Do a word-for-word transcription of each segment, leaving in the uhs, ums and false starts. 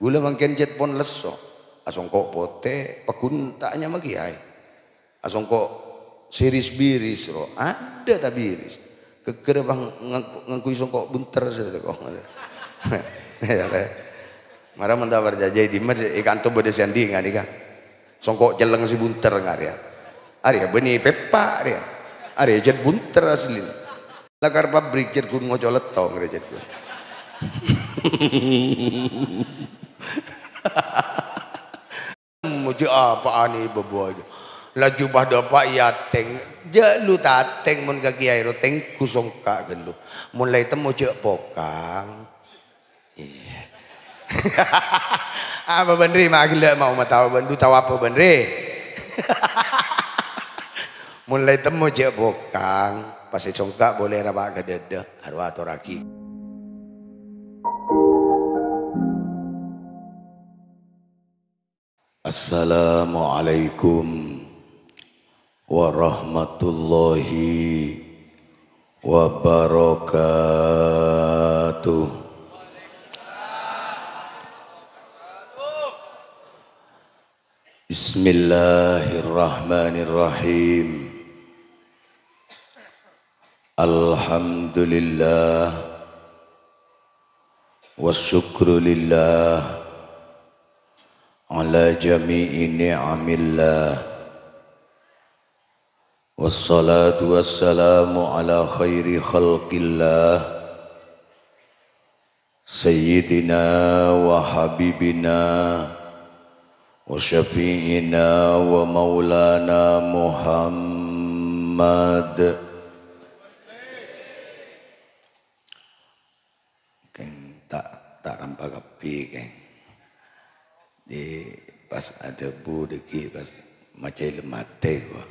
Ghulâ mangkèn cè' pon lesso. Asongko' potè, paghun ta' nyama kèyaè. Asongko' siris-biris, ro. Adâ' ta' biris. Ghâgghâr apa ngangko-, ngangghuy songko' bunter sè tako'. Mara mon ta' parcajâ, è dimma sè è kanto bâdâ sè andi' nga' nèka. Songko' cellèng sè bunter nga' rèya. Arèya bânnè pèpa' rèya. Arèya jhât bunter aslina. Lakar pabrik jhât ghun ngoco' lettong rèya jhât ghun. Mojâ apa'an è bâbâ. Laju padâ apa' è atèng. Jhâ' lu tatèng mon ka kèyaè ro tèngghu songka' ghâllu. Mon la ètemmo jhâ' pokang. Iyâ. Apa bân rè ma' ghellâ' mau matao bân du tao apa bân rè? Mon la ètemmo jhâ' pokang, pas èsongka' polè rapa' ka dâdâ, arowa atorraghi. Assalamualaikum warahmatullahi wabarakatuh. Bismillahirrahmanirrahim. Alhamdulillah. Wasyukru lillah ala jami'i ni'amillah. Wassalatu wassalamu ala khairi khalqillah, sayyidina wa habibina wa syafi'ina wa maulana Muhammad. Kèng ta', ta' rampa kabbhi, kèng. Di pas adhâbu dhâggi' pas maca èlem atè, wah.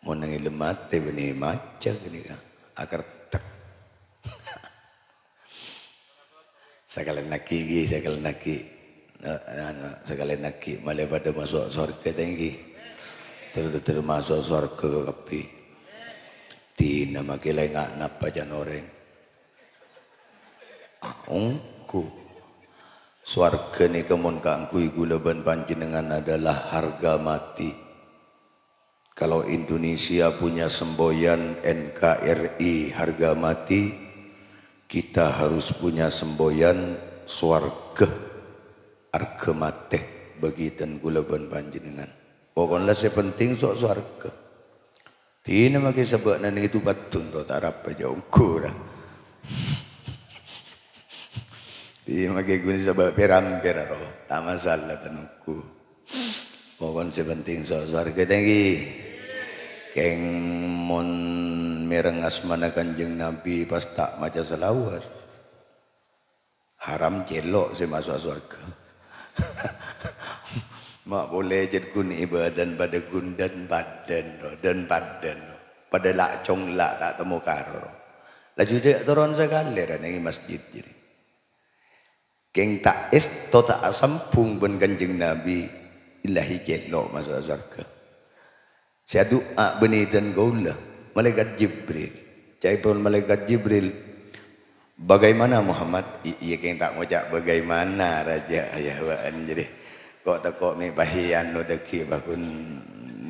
Mon neng èlem atè bânnè maca ghânèka, akartèk. Sakalèyan aghi', ghi, sakalèyan aghi'. Eh, anu, sakalèyan aghi', malè padâ maso' sowarghâ, ta' ènggi. Ter-, ter-, maso' sowarghâ kabbhi. Dinah maghi la enga' napa can orèng. Ah, ongghu. Sowarghâ nèka mon kaangghuy ghulâ bân panjhennengngan adalah harga mati. Kalau Indonesia punya semboyan N K R I harga mati, kita harus punya semboyan sowarghâ arghâ matè bagi dân ghulâ bân panjhennengngan. Pokokna sè penting so-, sowarghâ. Dinah maghi sabâ'na nèng èdu paddun to ta' arapa jhâ' ongghu ra. Dinah maghi ghun sabâ' pèr-ampèr ro, ta' masalah tan ongghu. Pokokna sè penting so-, sowarghâ ta' ènggi. Kèng mon mèreng asmana Kanjeng Nabi pas ta' maca shalawat. Haram cèlo' sè maso' sowarghâ. Ma' polè jhât ghun ibadan padâ ghun dân paddhân ro, dân paddhân ro. Padâ la'-congla' ta' temmo karo ro. Laju jhâ' toron sakalè ra neng è masjid jârèya. Kèng ta' èsto ta' asambhung bân Kanjeng Nabi, illahi cèlo' maso' sowarghâ. Sè adu'a bânnè dân kaulâ, Malaèkat Jibril. Ca'èpon Malaèkat Jibril, "Bagaimana Muhammad?" I-, iyâ kèng ta' ngoca' "Bagaimana, Rajâ?" Iyâ, bâ'ân jârèya. Ko'-, tako' mè' pahèyan no dhâggi' bâkun,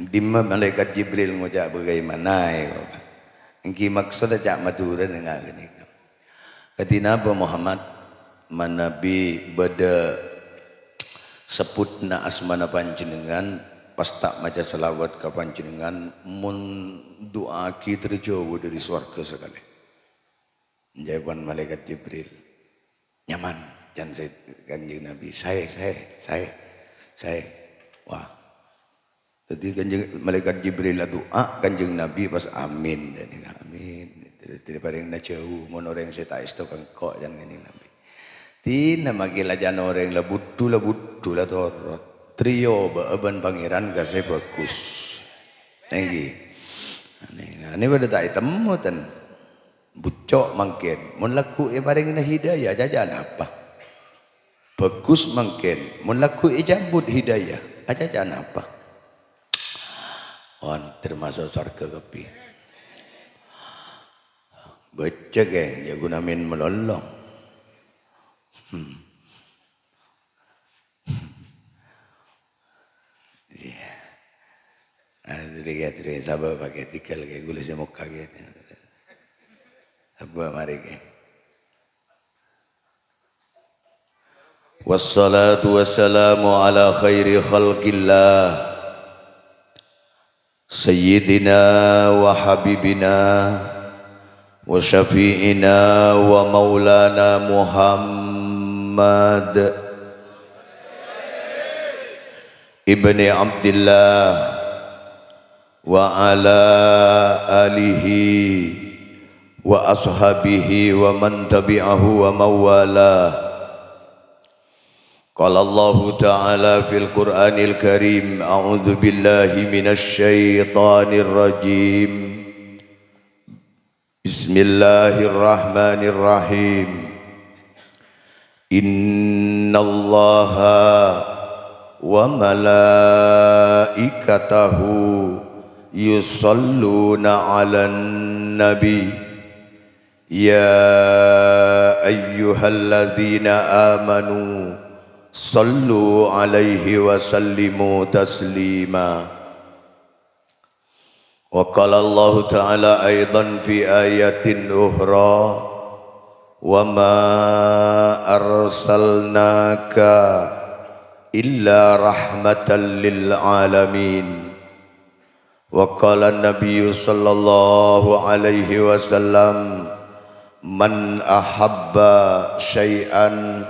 "Dimma Malaèkat Jibril ngoca' 'Bagaimana'?" èko. Ènggi maksodda ca' Madhurâ nèng ghânèka. Kadhi napa, Muhammad? Manabi bâdâ sebbhudhâ asmana panjhennengngan, pas ta' maca shalawat ka panjhennengngan, mon du'aaghi terjhâu dhâri sowarghâ sakalè. Jâwâbhân Malaèkat Jibril, "Nyaman," can Sayyid Kanjeng Nabi. "Saè, saè, saè, saè." Wah. Dhâddhi Kanjeng, Malaèkat Jibril adu'a, Kanjeng Nabi pas amin. Dhâddhi, "Amin." Dhâddhi, parèngna jhâu, mon orèng sè ta' èsto ka engko', can Kanjeng Nabi. Dinah maghi la can orèng la budhu, la budhu, la torot. Trèyo bâ'â bân Pangèran ka sè bhâghus. Ènggi. Anè, anè padâ ta' ètemmo, ten. Bucco' mangkèn, mon lagghu' èparèngana hidayah, acaca napa? Bhâghus mangkèn, mon lagghu' ècabut hidayah, acaca napa? On, tamaso' sowarghâ kabbhi. Bâca, kè, jhâ' ghun amin malolo. Hmm. Dhika, dhika, sabâ' pakai tigal kaè ghulâ sè mokka kaè. Sabâ' marè kaè. Wassalatu wassalamu ala khairi khalqillah, sayyidina wa habibina wa syafi'ina wa maulana Muhammad ibni Abdillah wa ala alihi wa ashabihi wa man tabi'ahu wa mawalah. Qala Allahu ta'ala fil Qur'anil Karim, a'udzu billahi minasy syaithanir rajim. Bismillahirrahmanirrahim. Innallaha wa malaikatahu yusalluna 'alan nabi. Ya ayyuhalladzina amanu sallu 'alaihi wa sallimu taslima. Wa qala Allahu ta'ala aidan fi ayatin ukhra, "Wa ma arsalnaka illa rahmatan lil alamin." Wa qala Nabiyyu sallallahu alaihi wasallam, "Man ahabba syai'an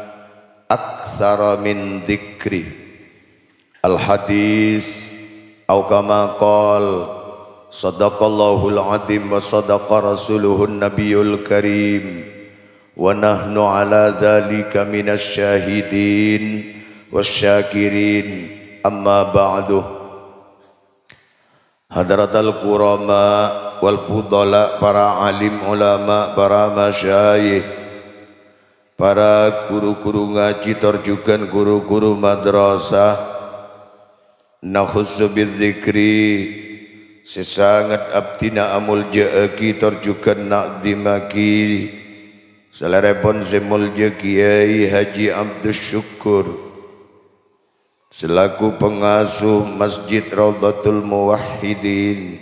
aktsara min dzikri." Al-hadis, au kama qal, sadaqallahul adzim wa sadaqa rasuluhun nabiyul karim, wa nahnu ala dzalika minasy syahidin wasy syakirin, amma ba'du. Hadratal kurama wal fudala, para alim ulama, para masyayikh, para guru-guru ngaji tor jughân guru-guru madrasah, nakhussu bidzikri, sè sanget abdhina amolja'aghi tor jughân na'dhimaghi salèrèpon sè molja Kiyai Haji Abdus Syukur, selaku pengasuh Masjid Raudhatul Muwahhidin,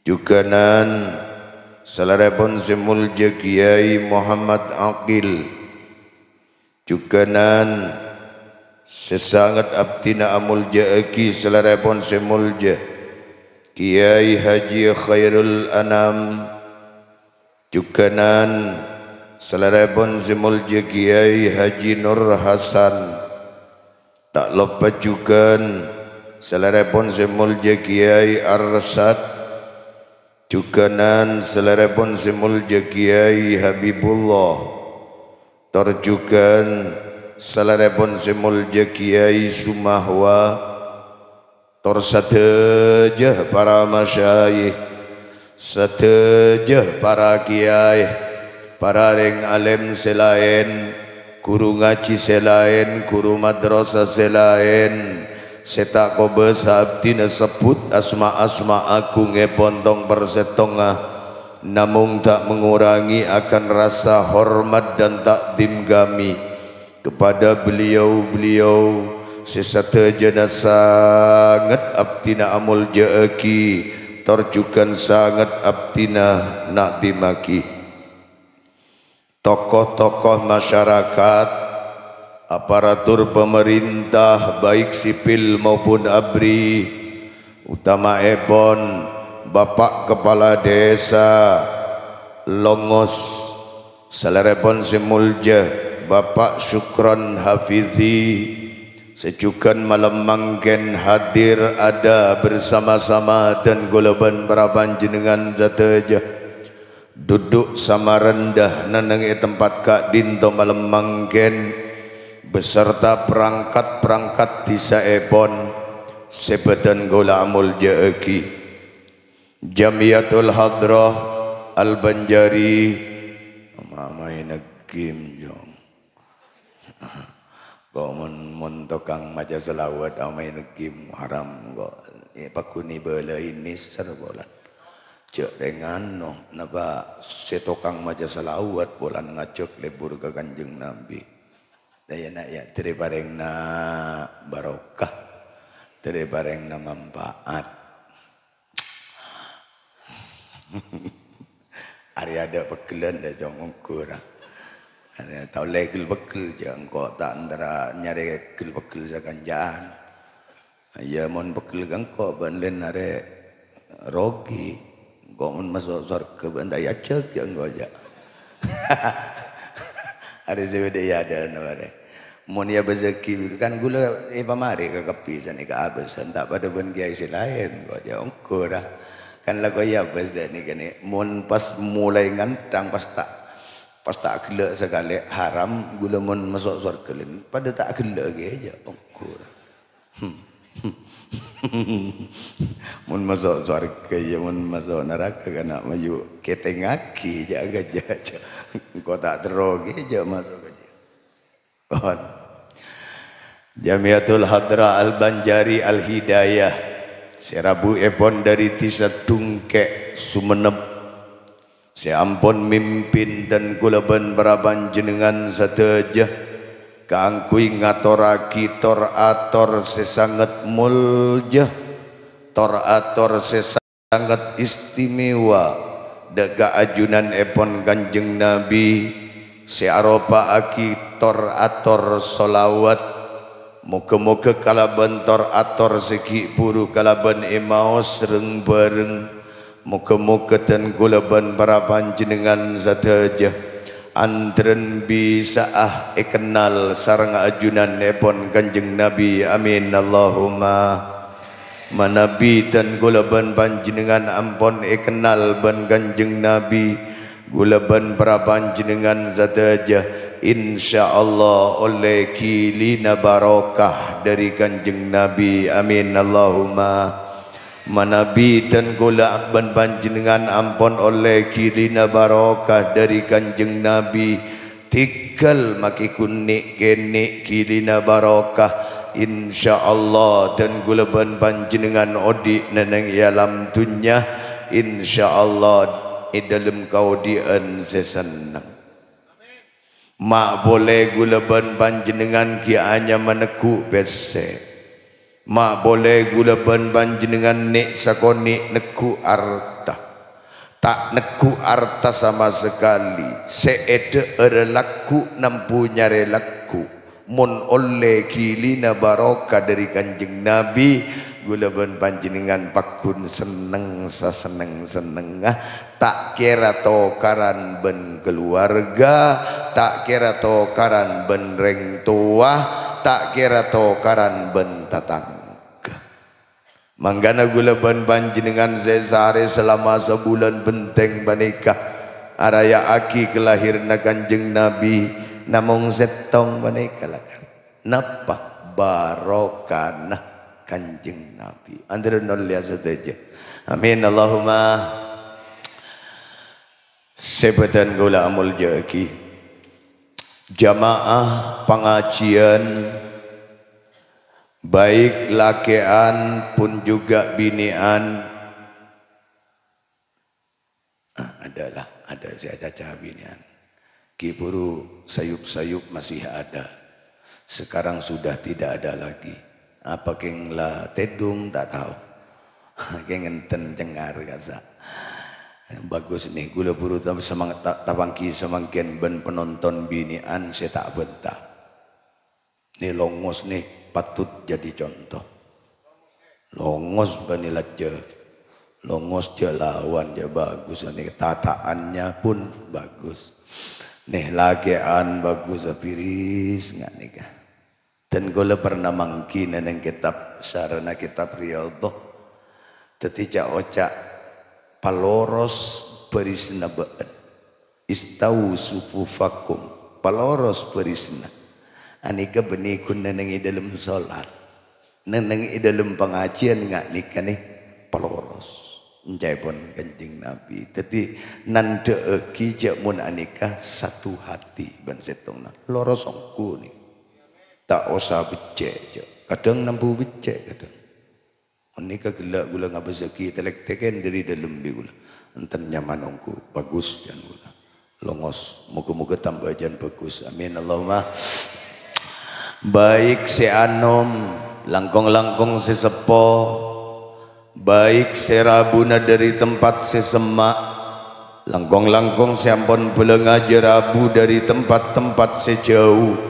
jughânan salèrèpon sè molja Kiyai Muhammad Aqil, jughânan sè sanget abdhina amolja'aghi salèrèpon sè molja Kiyai Haji Khairul Anam, jughânan salèrèpon sè molja Kiyai Haji Nur Hasan. Ta' loppa jughân salèrèpon sè molja Kiyai Arsad, jughânan salèrèpon sè molja Kiyai Habibullah, tor jughân salèrèpon sè molja Kiyai Sumahwa, tor sadhâjâ para masyayikh, sadhâjâ para kiyai, para rèng alèm sè laèn, guru ngaji sè laèn, guru madrasah sè laèn, sè ta' kobâsa abdhina sebbhut asma-asma agungngèpon tong-persèttongnga, namong ta' mengurangi akan rasa hormat dan takdim kami kepada beliau-beliau sè sadhâjâna sanget abdhina amolja'aghi, tor jughân sanget abdhina na'dhimaghi. Tokoh-tokoh masyarakat, aparatur pamarènta, baik sipil maupun abri, utamaèpon Bapak Kepala Desa Longos, salèrèpon sè molja Bapak Syukron Hafizi, sè jughân malem mangkèn hadir ada bersama-sama dân kaulâ bân para panjhennengngan sadhâjâ. Duduk sama rendah nengneng è tempat ka'dinto malem mangkèn, beserta perangkat-perangkat dhisaèpon sè bâdhân kaulâ amolja'aghi. Jamiyatul Hadrah Al-Banjari, ama-amaè negghim, Jong. Kok mon, mon tokang maca selawat amaè negghim haram kok. Eh, paghun èbâlâi nèser polana. Jhâ' rèng ano, napa sè tokang maca selawat polana ngajhâk lebur ka Kanjeng Nabi. Dâ' iyâ, na', yâ, dhâri parèngna barokah, dhâri parèngna manfaat. Arè adâ' pegghellân dâ' cong ongghu ra. Arè ta' ollè ghel-pegghel jâ' engko' ta' entara nyarè ghel-pegghel sakanca'an. Iyâ, mon pegghel ka engko' bân lèn arè rogi. Engko' mon maso' sowarghâ bân ta' èajhâk jâ' engko' jâ'. Arè sè bâdâ è adâ'na arè. Mon èabâsaghi, kan ghulâ èpamarè ka kabbhi sanèka abâsan, ta' padâ bân kèyaè sè laèn, engko' jâ' ongghu ra. Kan la kok èabâs dâ' nèka nè, mon pas molaè ngantang, pas ta', pas ta' ghellâ' sakalè haram, ghulâ mon maso' sowarghâ lèn, padâ ta' ghellâ' kèya jâ' ongghu ra. Mon maso' sowarghâ, iyâ, mon maso' naraka, kana' mayu kètèngngaghi, jâ', jâ', jâ'. Engko' ta' terro kèya jâ' maso' ka jâ'. Pon. Jamiatul Hadrah Al-Banjari Al-Hidayah, sè rabuèpon dâri Dhisa Dungkè', Sumenep, sè ampon mimpin dân kaulâ bân para panjhennengngan sadhâjâ kaangghuy ngatorraghi tor-ator sè sanget molja, tor-ator sè sanget istimewa dâ' ka ajunanèpon Kanjeng Nabi, sè aropa'aghi tor-ator sholawat. Moghâ-moghâ kalabân tor-ator sè ghi' bhuru kalabân èmaos reng-bhâreng, moghâ-moghâ dân kaulâ bân para panjhennengngan sadhâjâ andhârân bisa'a èkennal sareng ajunanèpon Kanjeng Nabi. Amin, Allahumma. Manabi dân kaulâ bân panjhennengngan ampon èkennal bân Kanjeng Nabi, kaulâ bân para panjhennengngan sadhâjâ, insyaallah ollè ghilina barokah dâri Kanjeng Nabi. Amin, Allahumma. Manabi dân kaulâ bân panjhennengngan ampon ollè ghilina barokah dâri Kanjeng Nabi, tèghâl makè ghun nè'-kènè' ghilina barokah, insyaallah, dân kaulâ bân panjhennengngan odi' nèng è alam dhunnya, insyaallah, è dâlem kaodi'ân sè senneng. Ma' polè kaulâ bân panjhennengngan ghi' anyama negghu' pèssè. Ma' polè kaulâ bân panjhennengngan nè' sakonè' negghu' arta. Ta' negghu' arta sama sakalè. Sè èdhâ'ârâ lagghu' nambu nyarè lagghu'. Mon ollè ghilina barokah dâri Kanjeng Nabi, kaulâ bân panjhennengngan pagghun senneng sasenneng-sennengnga. Ta' kèra tokaran bân kaluwarga, ta' kèra tokaran bân rèng towa, ta' kèra tokaran bân tatangghâ. Mangkana kaulâ bân panjhennengngan sè sarè salama sabulân bhenteng panèka araya'aghi kalahiranna Kanjeng Nabi, namong sèttong panèka lakar. Napa? Barokana Kanjeng Nabi. Andhârân ollèya sadhâjâ. Amin, Allahumma. Sè bâdhân kaulâ amoljâ'aghi. Jamaah pangajiyân, baik lakè'an pun juga binè'an, Ah, adalah, ada sè acaca binè'an. Ghi' bhuru sayup-sayup masih ada. Sekarang sudah tidak ada lagi. Apa kèng la tèdung, ta' tao. Kèng enten cengar kassa'. Bagus nè, kaulâ bhuru ta-, samang-, ta-, tapangghi samangkèn bân penonton binè'an sè ta' bânta. Nè longos nè patut jadi contoh. Longos bânnè lajjâ. Longos jâ' lawan, jâ' bagus nè, tataannya pun bagus. Nè lakè'an bagus, abiris nga' nèka. Dan kaulâ pernah mangghi nèng kitab, sarana kitab Riyadhah. Dhâddhi ca'-oca' paloros bârisna bâ'ân. Istawu sufufakum, paloros bârisna. Anèka bânnè ghun nèng è dâlem solat. Nèng è dâlem pangajiyân nga' nèka nè paloros. Encaèpon Kanjeng Nabi. Dhâddhi, nandhâ'aghi jâ' mon anèka satu hati bân sèttongnga. Loros ongghu nè. Ta' osa beccè', jâ'. Kadhâng nambu beccè', kadhâng. Ghânèka ghellâ' ghulâ ngabâssaghi telek-teken dâri dâlem bi' ghulâ. Enten nyaman ongghu, bagus jân ghulâ. Longos, moghâ-moghâ tambâ jân bagus. Amin, Allahumma. Baik sè anom, langkong-langkong sè seppo, Baik sè rabuna dhâri tempat sè semma', langkong-langkong sè ampon bâlângajâ rabu dhâri tempat-tempat sè jhâu,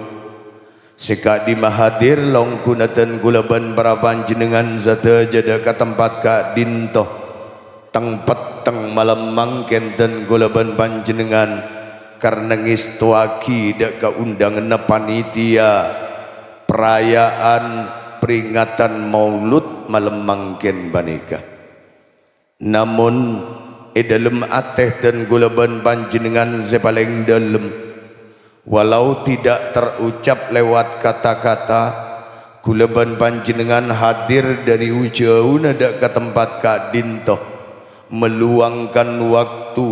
sè ka'dimma hadir longghuna dân kaulâ bân para panjhennengngan sadhâjâ dhâ' ka tempat ka'dinto. Teng-petteng malem mangkèn dân kaulâ bân panjhennengngan karna ngèstowaghi dhâ' ka ondhânganna panitia paraya'an peringatan Maulud malem mangkèn panèka. Namon, è dhâlem atè dân kaulâ bân panjhennengngan sè palèng dhâlem, walau tidak terucap lewat kata-kata, kaulâ bân panjhennengngan hadir dhâri jhâuna dhâ' ka tempat ka'dinto, meluangkan waktu,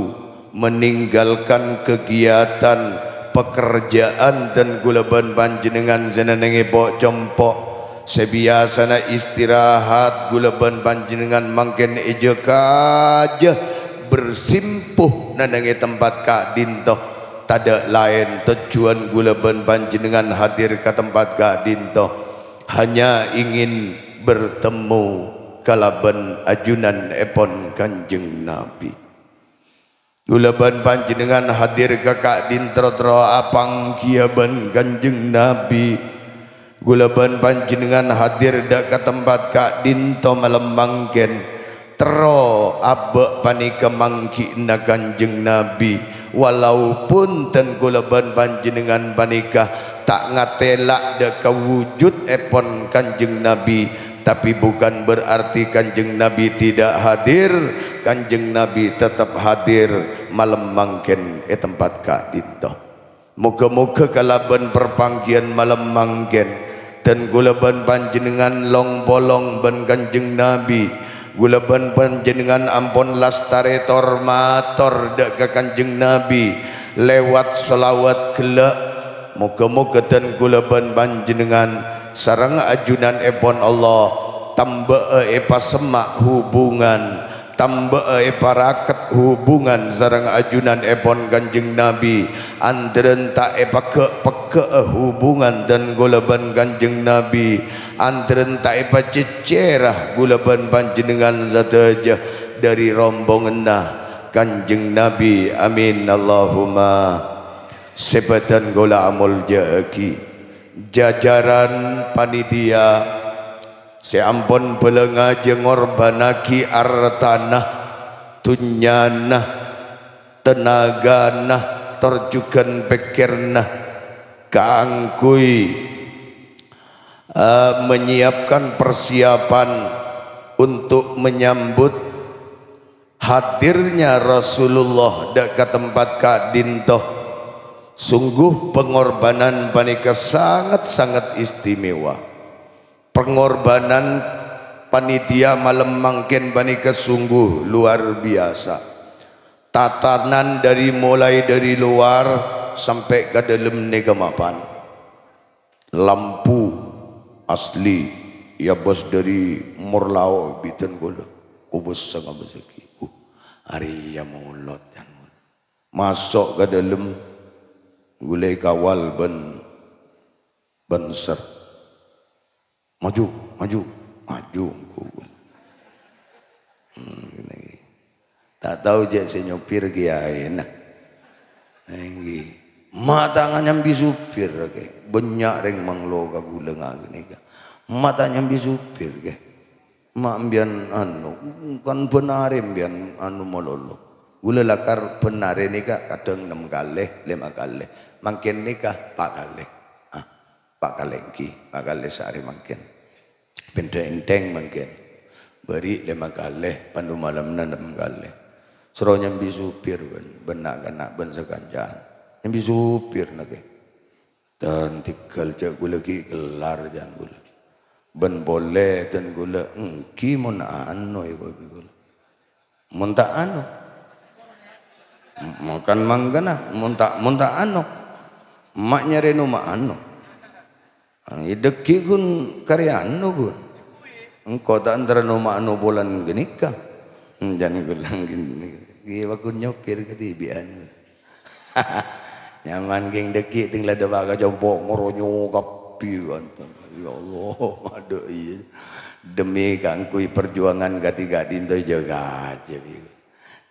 meninggalkan kegiatan, pekerjaan dân kaulâ bân panjhennengngan sè nènèngè po'-compo', sè biyasana istirahat, kaulâ bân panjhennengngan mangkèn èjâ-kajâ bersimpuh nènèngè tempat ka'dinto. Tadâ' laèn tojjhuwân kaulâ bân panjhennengngan hadir ka tempat ka'dinto, hanya ingin bertemu kalabân ajunanèpon Kanjeng Nabi. Kaulâ bân panjhennengngan hadir ka ka'dinto terro apangghiyâ bân Kanjeng Nabi. Kaulâ bân panjhennengngan hadir dhâ' ka tempat ka'dinto malem mangkèn. Terro abâ' panèka mangghi'na Kanjeng Nabi. Walaupun dân kaulâ bân panjhennengngan panèka ta' ngatèla' dhâ' ka wujudèpon Kanjeng Nabi, Tapi bukan berarti Kanjeng Nabi tidak hadir, Kanjeng Nabi tetep hadir malem mangkèn è tempat ka'dinto. Moghâ-moghâ kalabân parpangghiyân malem mangkèn, dân kaulâ bân panjhennengngan long-polong bân Kanjeng Nabi. Kaulâ bân panjhennengngan ampon lastarè tor-mator dhâ' ka Kanjeng Nabi lèbât shalawat ghellâ'. Moghâ-moghâ dân kaulâ bân panjhennengngan sareng ajunanèpon Allah, tambâ'â èpasemma' hubungan, tambâ'â èparaket hubungan sareng ajunanèpon Kanjeng Nabi, andhârân ta' èpaghâ'-peghâ'â hubungan dân kaulâ bân Kanjeng Nabi, andhârân ta' èpacècèra kaulâ bân panjhennengngan sadhâjâ dhâri rombonganna Kanjeng Nabi. Amin, Allahumma. Sè bâdhân kaulâ amoljâ'aghi, jajaran panitia sè ampon bâlângajâ ngorbhânnaghi artana, dhunnyana, tenagana, tor jhughân pèkkèranna kaangghuy, eh, menyiapkan persiapan untuk menyambut hadirnya Rasulullah dhâ' ka tempat ka'dinto. Sungguh pengorbanan panèka sangat-sangat istimewa. Pengorbanan panitia malem mangkèn panèka sungguh luar biasa. Tatanan dhâri, mulai dhâri lowar sampè' ka dhâlem nèka mapan. Lampu asli, èabâs dhâri Morlao bidhân kaulâ. Kobâsa ngabâsaghi. Uh, arèya molod, can. Maso' ka dhâlem, ghulâ èkawal bân banser. "Maju, maju, maju," engko'. Hmm, ngene iki. Ta' tao jhâ' sè nyopir kiyaèna. Èngghi. Ma' ta' nganyambi supir, kè. Bânnya' rèng manglo ka ghulâ nga' ghânèka. Ma' ta' nyambi supir, kè. Ma' mbiyân anu, kan bân arè mbiyân anu malolo. Ghulâ lakar bân arè nèka kadhâng nem kalè, lèma' kalè. Mangkèn nèka pa' kalè. Ah, pa' kalè èngghi, pa' kalè saarè mangkèn. Bhendhâ ènthèng mangkèn. Bâri' lèma' kalè, pandu malemma nem kalè. Soro nyambi supir bân, bân na'-kana' bân sakanca'an. Nyambi supir nèka. Dân tèghâl jhâ' ghulâ ghi' kellar, can ghulâ. Bân polè dân ghulâ èngghi mon ano èkobi ghulâ. Mon ta' ano. M-, makan mangkana, mon ta', mon ta' ano. Ma' nyarè no ma' ano. Ang èdhâggi' ghun karè ano ghun. Engko' ta' entara no ma' ano polana ghânèka. Can ghulâ ghânèka. Iyâ, wa ghun nyopir kadhibi'ân. Nyaman kèng dhâggi' tèng la dâpa' ka compo' ngoronyo kabbhi. Iya, wonten. Ya Allah, adhu, iya. Demi kaangghuy perjuangan kadi-kadi, ento jâgâ ajâ, iya.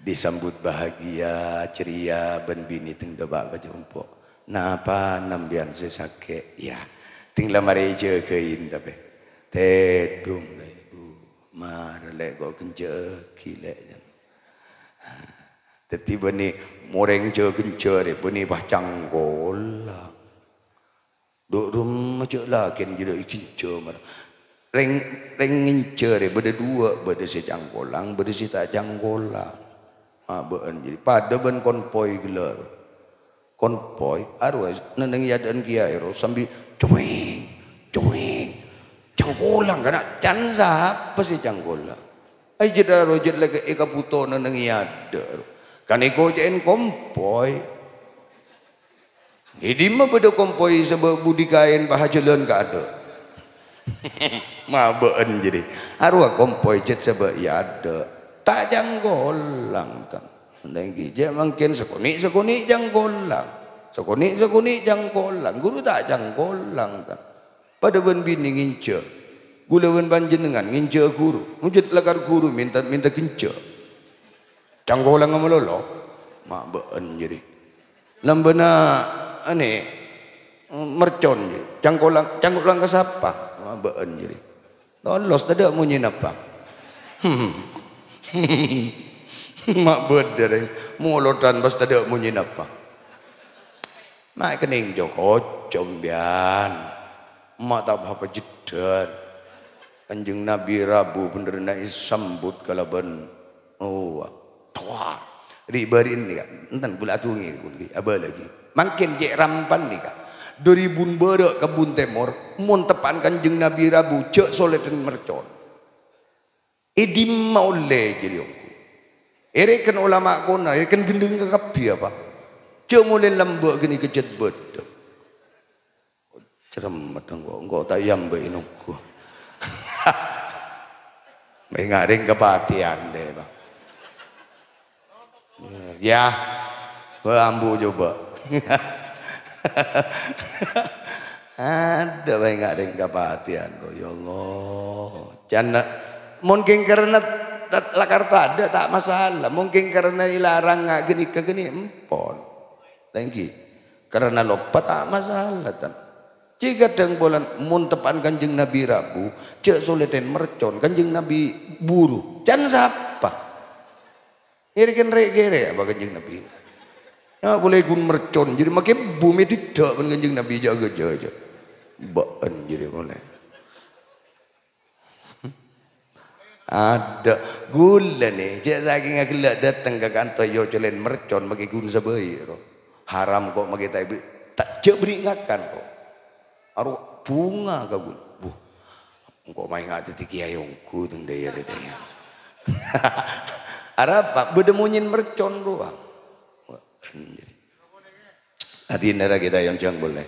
Disambut bahagia, ceria, bân binè tèng dâpa' ka compo'. "Napa sampèyan sè sakè'?" "Iyâ, tèng la marè èjâgâi, tapè." Tèdung, Ibu. Mara, Lè', ko' ghânjhâ'âghi, Lè', jân. Dhâddhi bânnè morèng jâ-ghânjhâ rè, bânnè pas cangkolang. Dhu' remma jâ' lakèn jârèya èghânjhâ mara. Rèng, rèng ghânjhâ rè bâdâ duwâ', bâdâ sè cangkolang, bâdâ sè ta' cangkolang. Ma' bâ'ân jârèya padâ bân konvoy ghellâ' ro. Konvoy, arowa neng-enneng è adâ'na kèyaè ro, sambi cuwèng, cuwèng. Cangkolang, kana' can sapa sè cangkolang? Ai, jâ' ro, jâ' laghi èkabhuto neng-enneng è adâ' ro. Kan èkocè'è konvoy. È dimma bâdâ konvoy sabâ' budi kaèn pas ajhâlân ka adâ'. Ma' bâ'ân jârèya. Arowa konvoy jât sabâ' è adâ'. Ta' cangkolang, tan. Nèngghi, jâ' mangkèn sakonè'-sakonè' cangkolang. Sakonè'-sakonè' cangkolang. Ghuru ta' cangkolang, tan. Padâ bân binè ngènjhâ. Ghulâ bân panjhennengngan ngènjhâ ghuru. Mojhât lakar ghuru mènta, mènta ghânjhâ. Cangkolang malolo. Ma' bâ'ân jârèya. Lambâna, anè, mercon jârèya. Cangkolang, cangkolang ka sapa? Ma' bâ'ân jârèya. Lolos, tadâ' monyè napa. Ma' bâdâ, rèng. Molodhân pas tadâ' monyè napa. Ma' kennèng jâ-kocâ, sampèyan. Ma' ta' apa-apa jhâddhâr. Kanjeng Nabi rabu bhendherrâ èsambut kalabân, oh, towa. Ri'-bâri'na nèka, enten ghulâ adhungè, ghulâ abâlâghi. Mangkèn cè' rampan nèka. Dâri bun bârâ' ka bun tèmor, mon teppa'an Kanjeng Nabi rabu, jâ' solèdhân mercon. È dimma ollè jârèya ongghu? Èrèken olama kona, èrèken ghendheng kakabbhi apa? Jâ' molè lambâ' ghânèka jhât bâdâ. Cerremmet engko', engko' ta' èambâ'i nonggu. Mènga' rèng kapatèyan dâ', Pak. Yâ, bâ' ambu coba. Adâ' mènga' rèng kapatèyan, kok, ya Allah. Can, mon kèng karana ta-, lakar tadâ', ta' masalah. Mon kèng karana èlarang nga-, ghânèka ghânè, empon. Thank you. Karana loppa ta' masalah, tan. Cè' kadhâng polana mon teppa'an Kanjeng Nabi rabu, jâ' solèdhân mercon, Kanjeng Nabi buru. Can sapa? Èrèken rè'-kèrè' apa Kanjeng Nabi? Ya, polè ghun mercon, jârèya makè bumè didâ' bân Kanjeng Nabi jâ'-, jâ'-, jâ'. Bâ'ân jârèya polè. Adâ', ghulâ nè, jâ' sakènga ghellâ' dâteng ka kanto èocolèn mercon makè ghun sabâi' ro. Haram kok makè ta' èbri-, ta-, jâ' bherri' ngakan kok. Aro bhunga ka ghulâ. Buh, engko' maènga' dhâddhi kèyaè ongghu teng dâjâ rèya. Arapa? Bâdâ monyèn mercon rowa. Wah, anjir. Adinna ra kita yang jang boleh.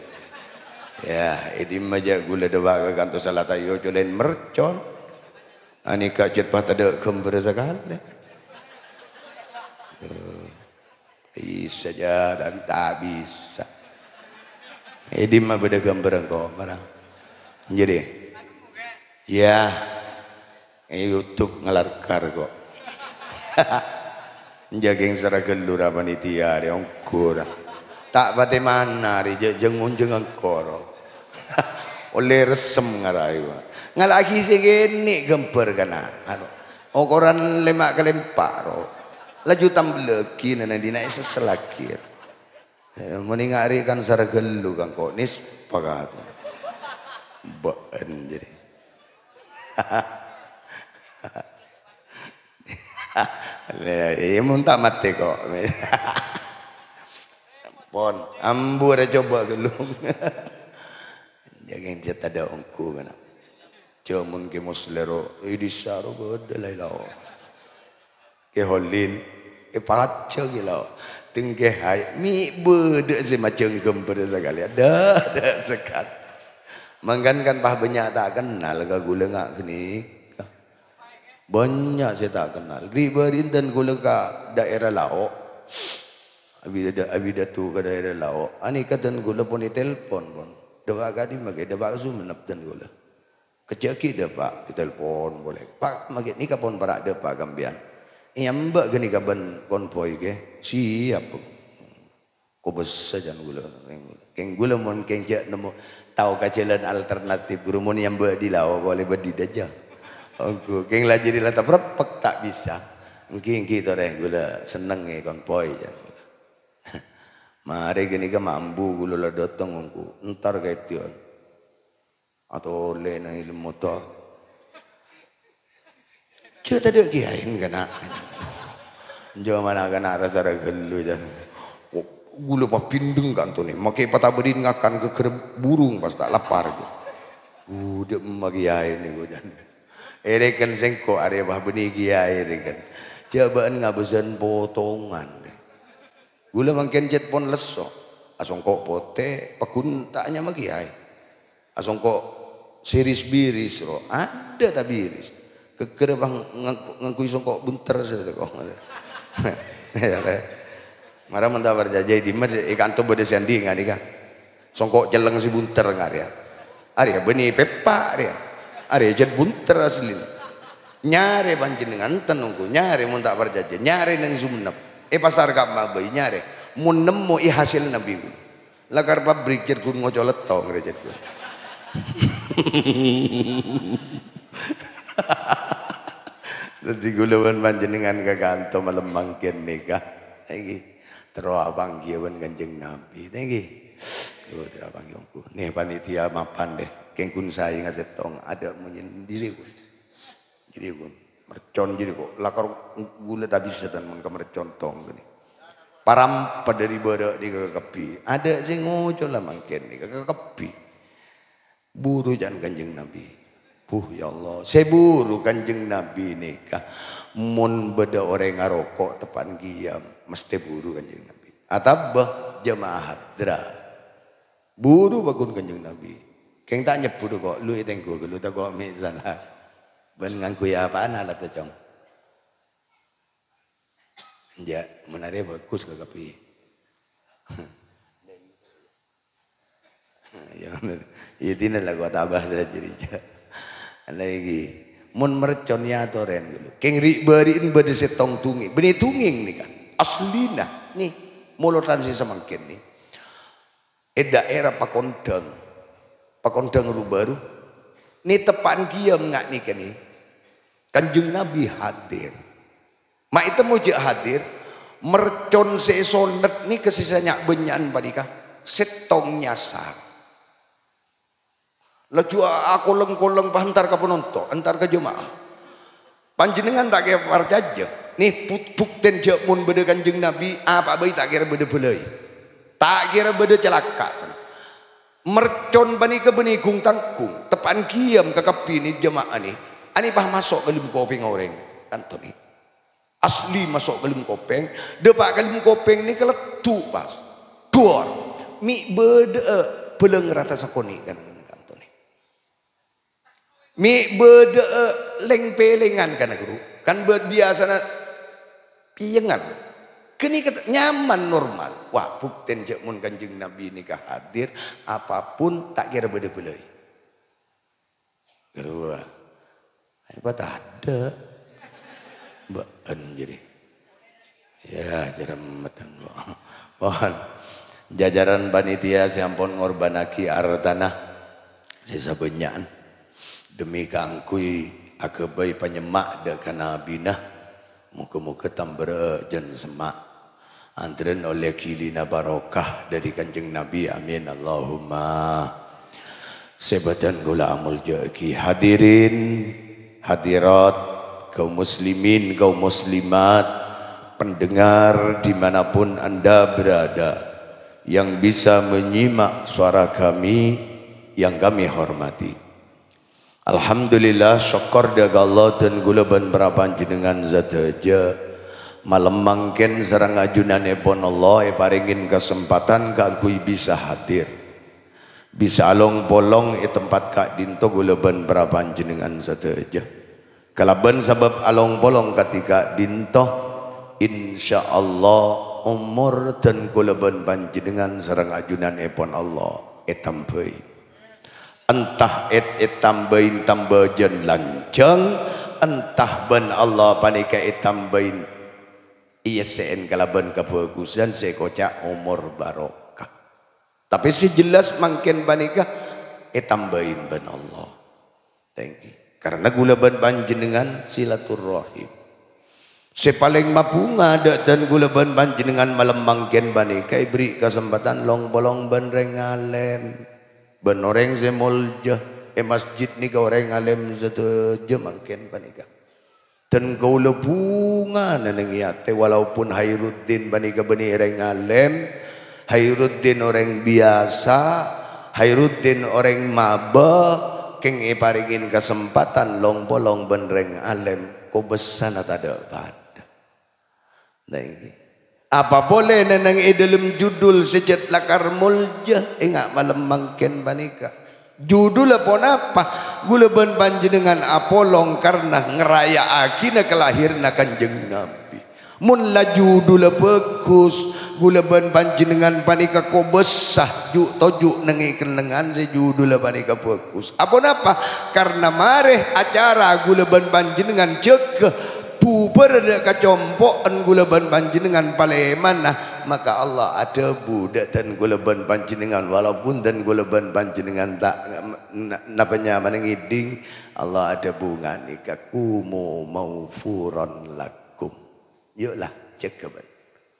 Ya, è dimma jâ' ghulâ dâpa' ka kanto salata èocolèn mercon. Anèka jhât pas tadâ' ghâmbhârrâ sakalè. Tuh. Bisa jâ', tapi ta' bisa. È dimma bâdâ ghâmbhârrâ engko', marang. Jadi. Ya. È YouTube ngalarkar kok. Jâging sara ghâllu ra panitia rè, ongghu ra. Ta' patè mana rè, jâ-, jângonjâng engko' ro. Ollè ressem ngaraè, wa. Ngala'aghi sè kènè' ghâmbhâr kana', anu, okoran lèma' kalè empa' ro. Laju tambellaghi nana dina èsessellaghi. Eh, mending arè kan sara ghâllu kan kok nispakat. Bâ'ân jadi. Lha, iya, mon ta' matè kok. Pon, ambu arè coba ghâllu. Jâging jhât tadâ' ongghu kana'. Jhâ' mon Kè Musleh ro, è dissa ro bâdâ la ilaha. Kè Holil, è Paja ghi' la. Tèng Kè Hai, mè' bâdâ sè majâng ghâmbhâr sakalè. Adâ', adâ' sekat. Mangkana kan pas bânnya' ta' kennal ka ghulâ nga' ghânèka. Bânnya' sè ta' kennal. Ri-, bâri' dân ghulâ ka daerah Lao'. Abidâ-, abidâtu ka daerah Lao'. Anèka dân ghulâ pon ètelpon, pon. Dâpa' ka'dimma, Kè? Dâpa' ka Sumenep dân kaulâ. Kejjhâ' ghi' dâpa', ditelpon polè. "Pak, maghi nèka pon para' dâpa' ka sampèyan. Èyambâ' ghânèka bân konvoy, Kè?" "Siap." Kobâsa jân kaulâ. Kèng kaulâ mon kèng jhâ' nemmo tao ka jhâlân alternatif, ghuru mon èyambâ' dhi lao, kole bâdhi dâjâ. Ongghu, kèng la jârèya la tapreppek, ta' bisa. Ènggi, ènggi, torè, kaulâ sennengngè konvoy, jân kaulâ. Marè ghânèka mambu kaulâ la dâteng ongghu, entar ka èdiyân. Atolè nang è dâlem motor. Jhâ' tadâ' kèyaèna kana'. Jhâ' mana kana' ra-sara ghâllu, jân. Kok kaulâ pabindeng kantona, makè patabâdhin ngakan ghâghâr burung pas ta' lapar, jân. Budhâ emma kèyaèna, jân. Èrèken sèngko' arèya pabânnè kèyaè, èrèken. Jhâ' bâ'na ngabâsân potongan. Kaulâ mangkèn cèt pon lesso. Asongko' potè, paggun ta' nyama kèyaè. Asongko' siris-biris, ro. Adâ' ta' biris. Ghâghâr apa ngangko-, ngangghuy songko' bunter sè teko. Mara mon ta' parcajâ, è dimma sè è kanto bâdâ sè andi' nga' nèka. Songko' celleng sè bunter nga' rèya. Arèya bânnè pèpa' rèya. Arèya jhât bunter aslina. Nyarè panjhennengan, ten ongghu, nyarè mon ta' parcajâ, nyarè neng Sumenep. È pasar Ka'ma bhâi nyarè. Mon nemmo è hasèl nabbhi kaulâ. Lakar pabrik jhât ghun ngoco' lettong rè jhât ghun. Dhâddhi kaulâ bân panjhennengan ka kanto malem mangkèn nèka. Ènggi. Terro apangghiyâ bân Kanjeng Nabi. Ènggi. Duh, terro apangghiyâ ongghu. Nè, panitia mapan deh. Kèng ghun saènga sèttong. Adâ' monyèn dhiri, ghun. Jârèya, ghun. Mercon jârèya kok. Lakar kaulâ ta' bisa tan mon ka mercon tong ghânèka. Parampè dhâri bârâ' nèka kakabbhi. Adâ' sè ngoco' la mangkèn nèka kakabbhi. Buru can Kanjeng Nabi. Buh, ya Allah. Sè buru Kanjeng Nabi nèka. Mon bâdâ orèng aroko' teppa'an kèya, mesthè buru Kanjeng Nabi. Atabâ jamaah hadra. Buru paggun Kanjeng Nabi. Kèng ta' nyebbhut kok, lu ètengghu ghâllu tako' mè' sala. Bân ngangghuy apana la, Cong? Enjâ', mon arèya bhâghus kakabbhi. Ya, bener. Ya, dina la kota bahasa jârèya. Lagi, mon mercon ya atoren ghâllu. Kèng ri'-bâri'en bâdâ sèttong dungèng. Bânnè dungèng nèka. Aslina. Nè, molotan sè samangkèn nè. È daerah Pakondang, Pakondang Rubaru, nè teppa'an kèya nga' nèka nè, Kanjeng Nabi hadir. Ma' ètemmo jâ' hadir, mercon sè èsonnèt nèka sè sanya'-bânnya'an panèka sèttong nyasar. Laju a-, akolèng-kolèng pas entar ka panonto', entar ka jamaah. Panjhennengngan ta' kèra parcajâ. Nè, bu-, buktèn jâ' mon bâdâ Kanjeng Nabi, apa'a bhâi ta' kèra bâdâ bâlâi. Ta' kèra bâdâ calaka'. Mercon panèka bânnè gung-tanggung, teppa'an kèya kakabbhi nè jamaah nè, anè pas maso' ka dâlem kopèng orèng. Tanto nè. Asli maso' ka dâlem kopèng, dâpa' ka dâlem kopèng nèka leddhu' pas. Duwâr. Mè' bâdâ'â bhâlâng rata sakonè' kan, kan, kanto nè. Mè' bâdâ'â lèng-pèlèngan kana, ghuru. Kan bâ-, biyasana piyengan. Ghânèka nyaman, normal. Wah, buktèn jâ' mon Kanjeng Nabi nèka hadir, apapun ta' kèra bâdâ bâlâi. Ghâruwa. Ayo patadâ'. Bâ'en jârèya. Ya, jârèmmet engko'. Pon. Jajaran panitia sè ampon ngorbhânnaghi artana sè sabânnya'an demi kaangghuy aghâbây panyemma' dâ' ka Nabina. Moghâ-moghâ tambârâ'â jân semma'. Antarèn ollè ghilina barokah dâri Kanjeng Nabi. Amin, Allahumma. Sè bâdhân kaulâ amoljâ'aghi, hadirin, hadirat, kaum muslimin, kaum muslimat, pendengar dimanapun Anda berada, yang bisa menyimak suara kami yang kami hormati. Alhamdulillah, sokkor dâ' ka Allah dân kaulâ bân para panjhennengngan sadhâjâ. Malem mangkèn sareng ajunanèpon Allah èparèngè kasempadhân kaangghuy bisa hadir. Bisa along-polong è tempat ka'dinto kaulâ bân para panjhennengngan sadhâjâ. Kalabân sabâb along-polong kadhi ka'dinto, insyaallah omor dân kaulâ bân panjhennengngan sareng ajunanèpon Allah ètambhâi. Entah èt-, ètambâi tambâjân lanjhâng, entah bân Allah panèka ètambâi, èyessè'è kalabân kabhâghusân sè èkoca' omor barokah. Tapè sè jelas mangkèn panèka ètambâi bân Allah. Thank you. Karena ghulâ bân panjhennengngan silaturrahim. Sè palèng mabhunga dhâ'-, dhân ghulâ bân panjhennengngan malem mangkèn panèka èberri' kasempadhân long-polong bân rèng alèm, bân orèng sè molja. È masjid nèka orèng alèm sadhâjâ mangkèn panèka. Dhân kaulâ bhunga nènèng è atè, walaupun Hairuddin panèka bânnè rèng alèm, Hairuddin orèng biyasa, Hairuddin orèng mabâ, kèng èparèngè kasempadhân long-polong bân rèng alèm, kobâsana tadâ' padâ. Nah, èngghi. Apa polè nènèng è dhâlem judul sè jhât lakar molja, enga' malem mangkèn panèka. Judulla ponapa? Ghulâ bân panjhennengngan apolong karna ngaraya'aghina kalahèranna Kanjeng Nabi. Mon la judulla bhâghus, ghulâ bân panjhennengngan panèka kobâsa ju'-toju' nèng è kennengngan sè judulla panèka bhâghus. Aponapa? Karna marè acara ghulâ bân panjhennengngan jâgâ bubâr dâ' kacompo'en ghulâ bân panjhennengngan palèmana, maka Allah adhâbu dâ' dhân ghulâ bân panjhennengngan, walaupun dhân ghulâ bân panjhennengngan ta' na-, napa nyamana ngèdhing, Allah adhâbu nganèka, "Qumu maghfuran lakum." Yu' la, jâgâ bân.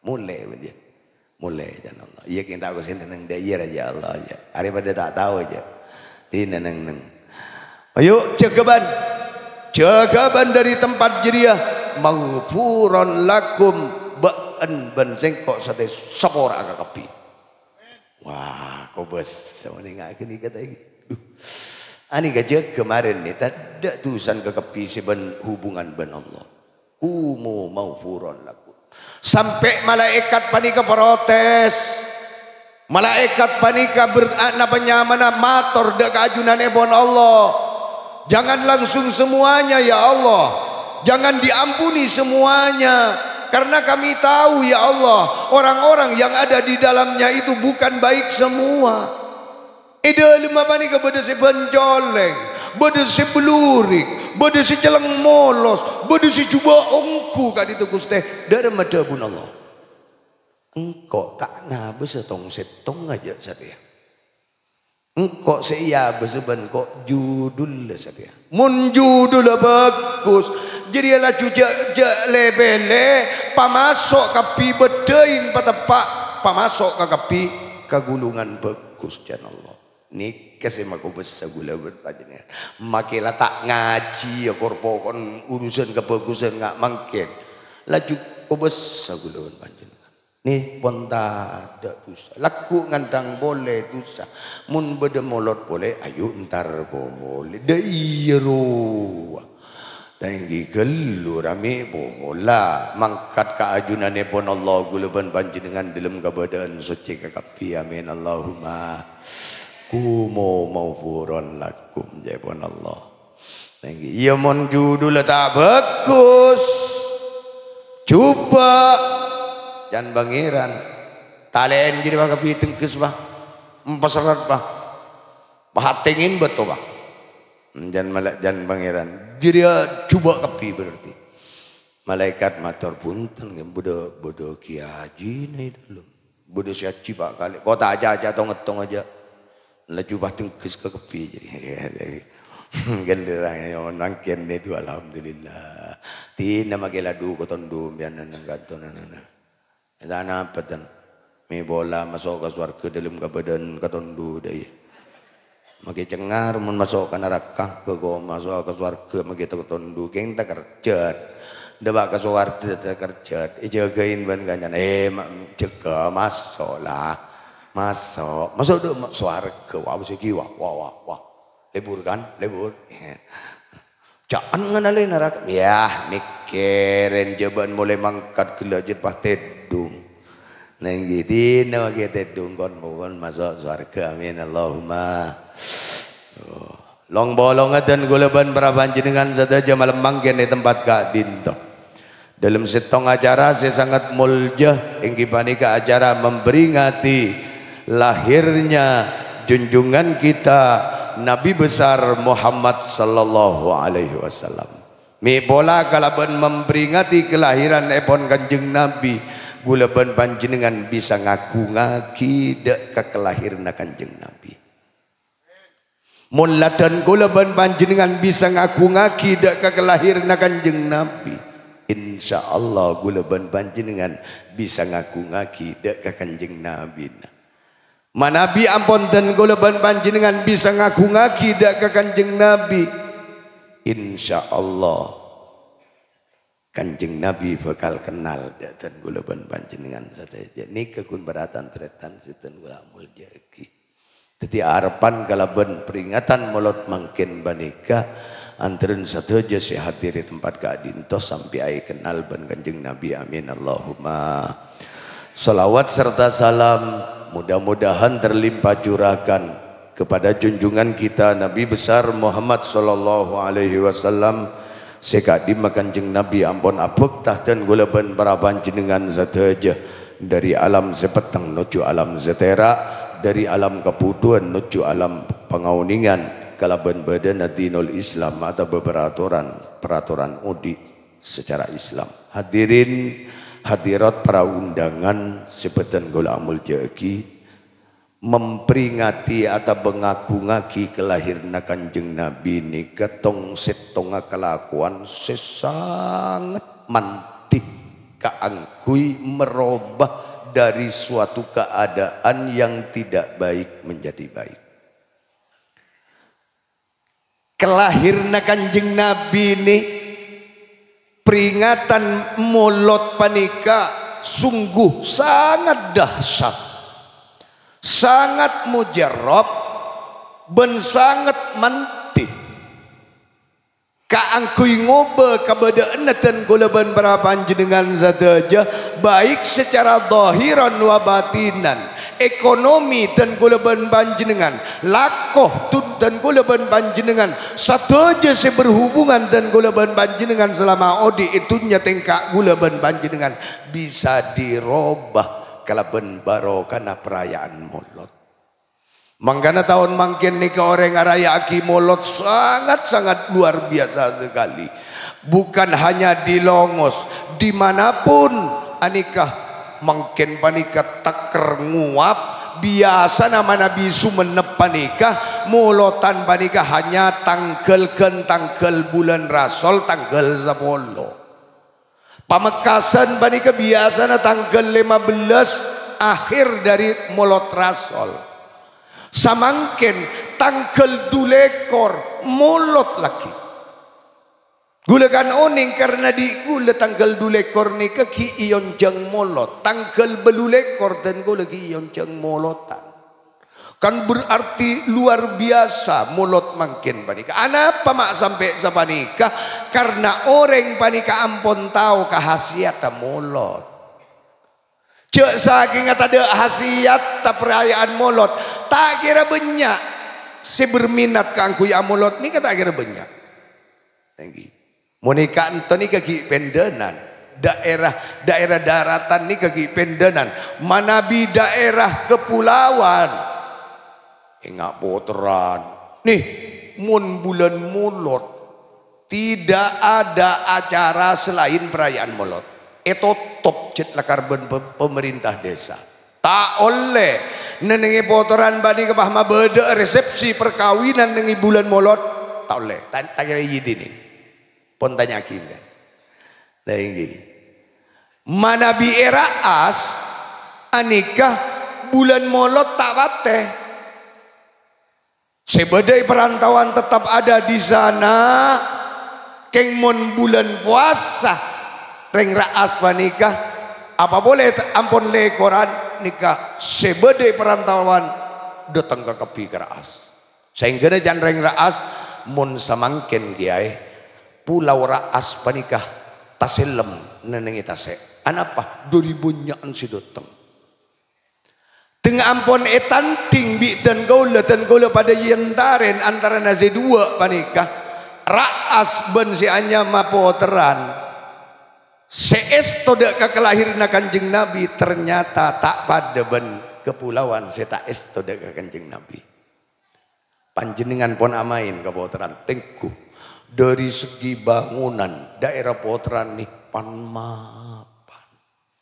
Molè bân, yâ. Molè, jân Allah. Iyâ, kèng tako' sè nèng-nèng dâ' iyâ, ya Allah, yâ. Arè padâ ta' tao, yâ. Di nèng-nèng. Ayo, jâgâ bân. Jâgâ bân dâri tempat jârèya. "Maghfuran lakum, bâ'en bân sèngko' satèya sapora'a kakabbhi." Wah, kobâsa, nèng ngakè nèka ta' èngghi. Duh. Anèka jâgâ marèn nè, tadâ' dusana kakabbhi sè bân hubungan bân Allah. "Qumu maghfuran lakum." Sampè' malaèkat panèka protes. Malaèkat panèka ber-, a-, napa nyamana mator dâ' ka ajunanèpon Allah, "Jangan langsung semuanya, ya Allah. Jangan diampuni semuanya. Karena kami tahu, ya Allah, orang-orang yang ada di dalamnya itu bukan baik semua." È dhâlemma panèka bâdâ sè bâncolèng, bâdâ sè blurik, bâdâ sè cellèng molos, bâdâ sè jhubâ' ongghu ka'dinto, Ghustè. Dâremma dhâbuna Allah, "Engko' ta' ngabâsa tong-settongnga jâ' satèya. Engko' sè èabâsa bân ko' judulla satèya." Mon judulla bhâghus, jârèya laju jâ', jâ' lè-bellè, pamaso' kabbhi bâddhâi pateppa', pamaso' ka kabbhi ka ghulungan bhâghus, jân Allah. Nèka sè makobâsa ghulâ bân panjhennengngan. Makè la ta' ngajhi, yâ, kor-pokor urusan kabhâghusân nga' mangkèn. Laju kobâsa ghulâ bân panjhennengngan. Nè, pon tadâ' dusa. Lagghu' ngandhâng polè dusa. Mon bâdâ molod polè, ayo entar polè. Dâ' iyâ rowa. Tèngghi ghâllu ramè pola. Mangkat ka ajunanèpon Allah, ghulâ bân panjhennengngan dâlem kabâdâ'ân soccè kakabbhi. Amin. Allahumma. Qumu maghfuran lakum, jâèpon Allah. Nèngghi, iyâ mon judulla ta' bhâghus, jhubâ', can Pangèran. Talè'èn jârèya, Pa', kabbhi tengges, Pa'. Empèsèrret, Pa'. Pahatèngèn bâto, Pa'. Can mala-, can Pangèran. Jârèya jhubâ' kabbhi berarti. Malaèkat mator, "Bhunten, ngghi, bâdâ, bâdâ kèya ajina è dâlem." Bâdâ sè ajhi, Pa', kalè. Ko' ta' aca-aca, tong-èttong ajâ. Laju patengges ka kabbhi jârèya. Ghellâ' rèng, ya, mangkèn nè, du, alhamdulillah. Dinah makè la du, katondo, mbiyan neng kanto, neng, neng, neng. Ta' napa, ten. Mè' pola maso' ka sowarghâ dâlem kabâdâ'ân katondo, dâ' iyâ. Makè cengngar mon maso' ka naraka, bâko maso' ka sowarghâ makè ta' katondo, kèng takerjhât. Dâpa' ka sowarghâ takerjhât, èjâgâi bân kancana, "Eh, ma-, jâgâ, maso' la. Maso', maso' dâ' ma-, sowarghâ, wa, sègi, wa, wa, wa, wa. Lebur, kan? Lebur." Jhâ' nganalè naraka. Yah, mèkkèrèn jhâ' bâ'na molè mangkat ghellâ' jhâ' pas tèdung. Nèngghi dinah makè tèdung kon-, mon maso' sowarghâ. Amin. Allahumma. Oh. Long-polongnga dân ghulâ bân para panjhennengngan sadhâjâ malem mangkèn è tempat ka'dinto. Dâlem sèttong acara sè sanget molja, èngghi panèka acara memperingati lahirnya junjungan kita Nabi besar Muhammad sallallahu alaihi wasallam. Mè' pola kalabân memperingati kelahiranèpon Kanjeng Nabi, kaulâ bân panjhennengngan bisa ngagungngaghi dâ' ka kalahiranna Kanjeng Nabi. Mon la dân kaulâ bân panjhennengngan bisa ngagungngaghi dâ' ka kalahiranna Kanjeng Nabi, insyaallah kaulâ bân panjhennengngan bisa ngagungngaghi dâ' ka Kanjeng Nabina. Manabi ampon dân kaulâ bân panjhennengngan bisa ngagungngaghi dâ' ka Kanjeng Nabi, insyaallah Kanjeng Nabi bhâkal kennal dâ' dân kaulâ bân panjhennengngan sadhâjâ. Nèka ghun bhârâtan tarètan sè dân kaulâ amoljâ'aghi. Dhâddhi arebbhân kalabân peringatan Molod mangkèn panèka, antarèn sadhâjâ sè hadir è tempat ka'dinto sampè' aèkennal bân Kanjeng Nabi. Amin, Allahumma. Shalawat serta salam mudah-mudahan terlimpah curahkan kepada junjungan kita Nabi besar Muhammad sallallahu alaihi wasallam, sè ka'dimma Kanjeng Nabi ampon abhâkta dân kaulâ bân para panjhennengngan sadhâjâ, dhâri alam sè petteng nojjhu alam sè tèra', dhâri alam kabhudhuwân nojjhu alam pangaonèngan, kalabân bâdâna dinul Islam atabâ paratoran, paratoran odi' secara Islam. Hadirin hadirat para undangan sè bhâdhân kaulâ amoljâ'aghi, memperingati atabâ ngagungngaghi kalahiranna Kanjeng Nabi nèka tong-settongnga kalakowan sè sanget mandhi kaangghuy merobah dari suatu keadaan yang tidak baik menjadi baik. Kalahiranna Kanjeng Nabi nè, peringatan Molod panèka sungguh sangat dahsyat, sangat mujarrab, bân sanget mandhi kaangghuy ngobâ kabâdâ'ânna dân kaulâ bân para panjhennengngan sadhâjâ, baik secara dhahiran wa batinan. Ekonomi dân kaulâ bân panjhennengngan, lako dun-, dân kaulâ bân panjhennengngan, sadhâjâ sè berhubungan dân kaulâ bân panjhennengngan salama odi' è dhunnya tèngka kaulâ bân panjhennengngan bisa dirobah kalabân barokana paraya'an Molod. Mangkana taon mangkèn nèka orèng araya'aghi Molod sangat-sangat luar biasa sekali. Bukan hanya di Longos, di mana pun anèka mangkèn panèka tèkèr ngowa', biyasana manabi Songennep panèka, Molodan panèka hanya tangghâl ghân tangghâl bulân Rasol tangghâl sapolo. Pamekkasan panèka biyasana tangghâl lèma bellâs akhir dhâri Molod Rasol. Samangkèn tangghâl dulèkor Molod lagi. Kaulâ kan onèng karna dhi' kaulâ tangghâl dulèkor nèka ghi' èonjhâng Molod, tangghâl bâllu lèkor dân kaulâ ghi' èonjhâng Molodan. Kan berarti luar biasa Molod mangkèn panèka. Anapa ma' sampè' sapanèka? Karna orèng panèka ampon tao kahasiyatta Molod. Jhâ' sakènga tadâ' hasiyatta paraya'an Molod, ta' kèra bânnya' sè berminat kaangghuy amolod nèka ta' kèra bânnya'. Èngghi. Mon è ka'dinto nèka ghi' pendhânan. Daerah, daerah daratan nèka ghi' pendhânan. Manabi daerah kapolawan. Enga' poteran. Nè, mon bulân Molod, tidak ada acara selain perayaan Molod. Ètotop jhât lakar bân pe-, pemerintah desa. Ta' ollè. Nènèngè poteran bânnè kèbâ mabâdâ'â resepsi perkawinan nèng è bulân Molod. Ta' ollè. Ta', ta' kèra èidinin. Pon tanya'aghi, kan? Nah, èngghi. Manabi è Ra'as, anèka bulân Molod ta' patè. Sè bâdâ è perantauan tetap ada di sana, kèng mon bulân powasa, rèng Ra'as panèka, apa polè ampon lèkoran nèka sè bâdâ è perantauan dâteng kakabbhi ka Ra'as. Saèngghâna can rèng Ra'as, mon samangkèn kèyaè, Pulau Ra'as panèka tasèllem nènèngè tasè'. Anapa? Dhâri bânnya'an sè dâteng. Tèng ampon ètandhing bi' dân kaulâ, dân kaulâ padâ èentarèn antarana sè duwâ' panèka, Ra'as bân sè anyama Poterran. Sè èsto dâ' ka kalahiranna Kanjeng Nabi ternyata ta' padâ bân kapolawan sè ta' èsto dâ' ka Kanjeng Nabi. Panjhennengngan pon amaèn ka pottrana, tengghu. Dhâri segi bangunan, daerah pottrana pan-mapan.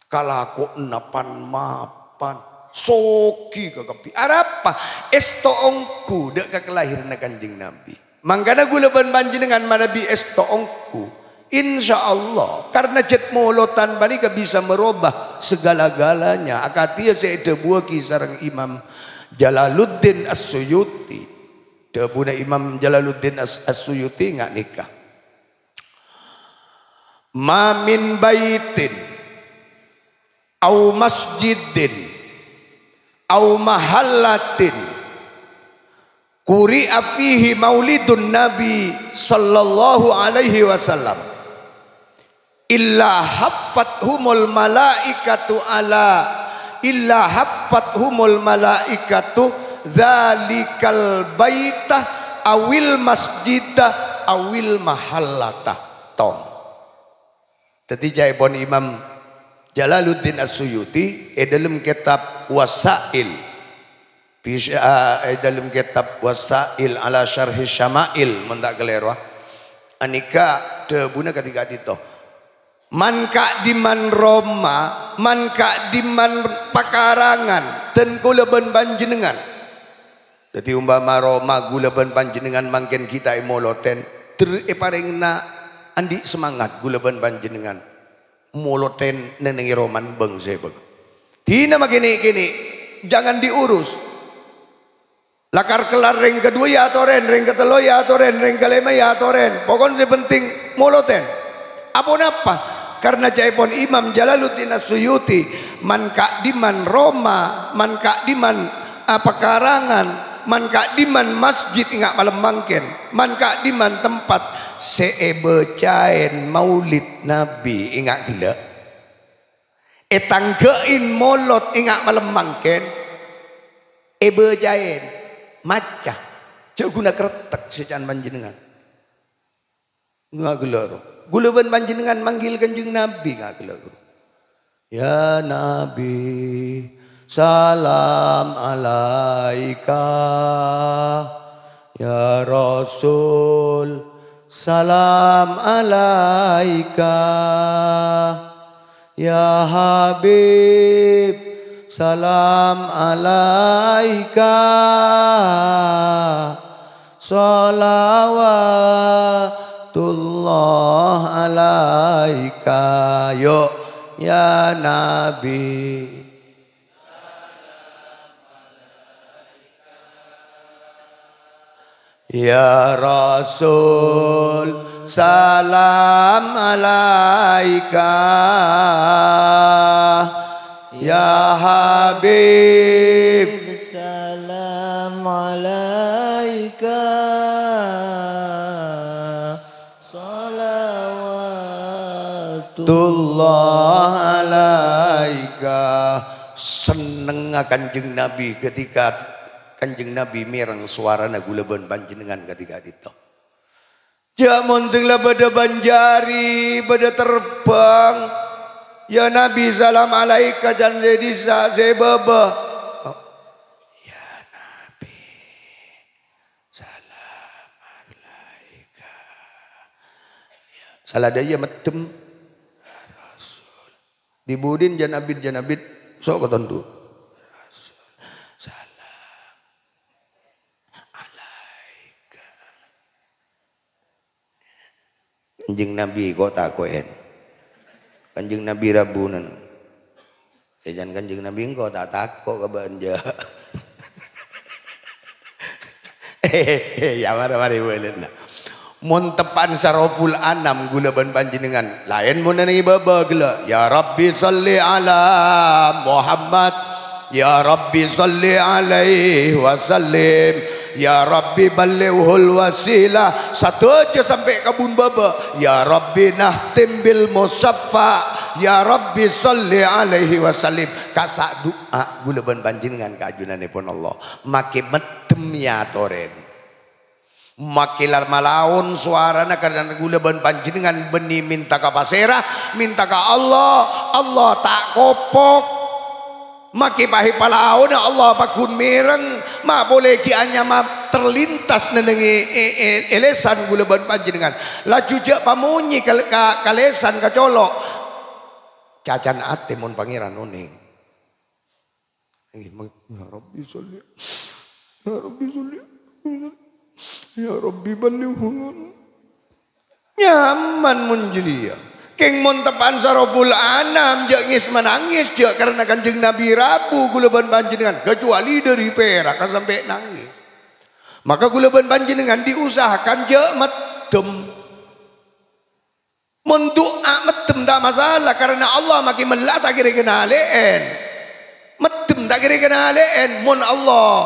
Kalakowanna pan-mapan. Soghi kakabbhi. Arapa? Èsto ongghu dâ' ka kalahiranna Kanjeng Nabi. Mangkana ghulâ bân panjhennengngan manabi èsto ongghu, insyaallah, karna jhât molodhân panèka bisa merubah segala-galanya, akadhi sè èdhâbuwâghi sareng Imam Jalaluddin As-Suyuti. Dhâbuna Imam Jalaluddin As-, As-Suyuti nga' nèka, "Ma min baitin au masjidin au mahallatin quri'a fihi maulidun Nabi sallallahu alaihi wasallam, illa haffathumul malaikatu ala, illa haffathumul malaikatu dzalikal baita awil masjida awil mahallata." Tong. Dhâddhi, ca'èpon Imam Jalaluddin As-Suyuti è dâlem kètab Wasail, bis-, eh, è dâlem kètab Wasail ala Syarhi Syama'il, mon ta' kalèro, anèka dhâbuna kadhi ka'dinto, "Man ka'dimman roma, man ka'dimman pakarangan, dân kaulâ bân panjhennengngan." Dhâddhi, umpama roma ghulâ bân panjhennengngan mangkèn ghi' ta' èmolodhân, ter-, èparèngana andi' semangat ghulâ bân panjhennengngan molodhân nèng-nèngè romana bâng-sèbâng. Dina makènè'-kènè', jangan diurus. Lakar kellar rèng kaduwâ ya atorèn, rèng katello ya atorèn, rèng kalèma ya atorèn. Pokokna sè penting molodhân. Aponapa? Karna ca'èpon Imam Jalaluddin As-Suyuti, "Man ka'dimman roma, man ka'dimman, a, pakarangan, man ka'dimman masjid enga' malem mangkèn, man ka'dimman tempat sè èbâcaèn maulid Nabi enga' ghellâ', ètangghâ'in molod enga' malem mangkèn, èbâcaèn, maca, jhâ' ghuna krettek sè can panjhennengngan." Nga' ghellâ' ro. Ghulâ bân panjhennengngan manggil Kanjeng Nabi nga' ghellâ' ro. Ya Nabi, salam alaika. Ya Rasul, salam alaika. Ya Habib, salam alaika. Shalawatullah alaika, yo, ya Nabi. Ya Rasul, salam alaika. Ya Habib, salam alaika. Shalawatullah alaika. Sennengnga Kanjeng Nabi ketika Kanjeng Nabi mèreng sowarana ghulâ bân panjhennengngan ketika ka'dinto. Jhâ' mon dhâng la bâdâ bânjari, bâdâ terbang. Ya Nabi, salam alaika, can sè dissa', sè bâbâ. Ya Nabi, salam alaika. Ya, sala dâ' iyâ meddem. Ya Rasul. Dibudin jân abit, jân abit, so' ka tondu'. Rasul. Salam alaika. Kanjeng Nabi ko' tako'en. Kanjeng Nabi rabunan. Sè can Kanjeng Nabi engko' ta' tako' ka bâ'na, jâ. Ya, mara, mara, bâlâna. Mon teppa'an Saroful Anam, ghulâ bân panjhennengngan, laèn mon neng è bâbâ ghellâ', "Ya Rabbi shalli ala Muhammad, ya Rabbi shalli alaihi wasallim, ya Rabbi ballighul wasilah," sadhâjâ sampè' ka bun bâbâ, "Ya Rabbi nakhtim bil musaffa, ya Rabbi shalli alaihi wasallim." Kassa' du'a ghulâ bân panjhennengngan ka ajunanèpon Allah. Makè meddem ya atorèn. Makè la malaon sowarana karana ghulâ bân panjhennengngan bânnè mènta ka pasèra, mènta ka Allah, Allah ta' kopok. Makè pahè palaona Allah pagghun mèreng, ma' polè ghi' anyama terlintas. Pas nennengngè è, è, è lèsan ghulâ bân panjhennengngan. Laju jhâ' pamonyè ka, ka, ka lèsan, ka colo'. Cacan atè mon Pangèran onèng. Ènggi, meng-, "Ya Rabbi sholli, ya Rabbi sholli, ya Rabbi ballighuna." Nyaman mon jârèya. Kèng mon teppa'an saroful anam, jhâ' ngès-manangès, jhâ' karana Kanjeng Nabi rabu ghulâ bân panjhennengngan, kacuali dâri pèrak ka sampè' nangès. Maka ghulâ bân panjhennengngan diusahakan jhâ' meddem. Mon du'a meddem ta' masalah, karana Allah makè mella' ta' kèra èkanalè'èn. Meddem ta' kèra èkanalè'èn, mon Allah.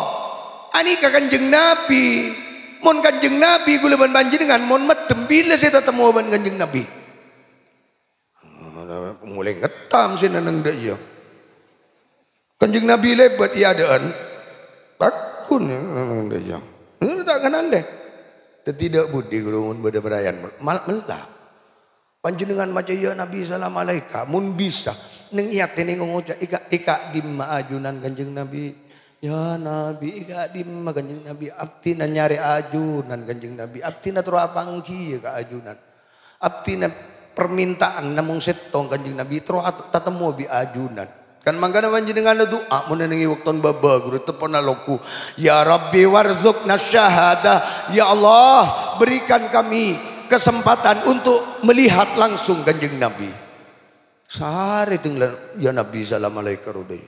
Anèka Kanjeng Nabi. Mon Kanjeng Nabi, ghulâ bân panjhennengngan, mon meddem, bilâ sè tatemmo bân Kanjeng Nabi? Molaè ngètam sè nenneng dâ' iyâ. Kanjeng Nabi lèbât è adâ'ân. Pagghun, ya, nenneng dâ' iyâ. Ini ta' kenal deh. Dhâddhi dâ' budi ghuru mon bâdâ paraya'an mal-, mella'. Panjhennengngan maca, "Ya Nabi, salam alaika." Mon bisa, neng è atèna ngoca', "È ka', è ka'dimma ajunan Kanjeng Nabi? Ya Nabi, è ka'dimma Kanjeng Nabi? Abdhina nyarè ajunan Kanjeng Nabi. Abdhina terro apangghi ka ajunan. Abdhina parminta'an namong sèttong Kanjeng Nabi, terro at-, tatemmo bi' ajunan." Kan mangkana panjhennengngan adu'a, mon neng è bâktona bâbâ, ghuru teppa'na longgu, "Ya Rabbi warzuqna syahadah." Ya Allah, berikan kami kesempatan untuk melihat langsung Kanjeng Nabi. Sarè denglan, "Ya Nabi, salam alaika rodai."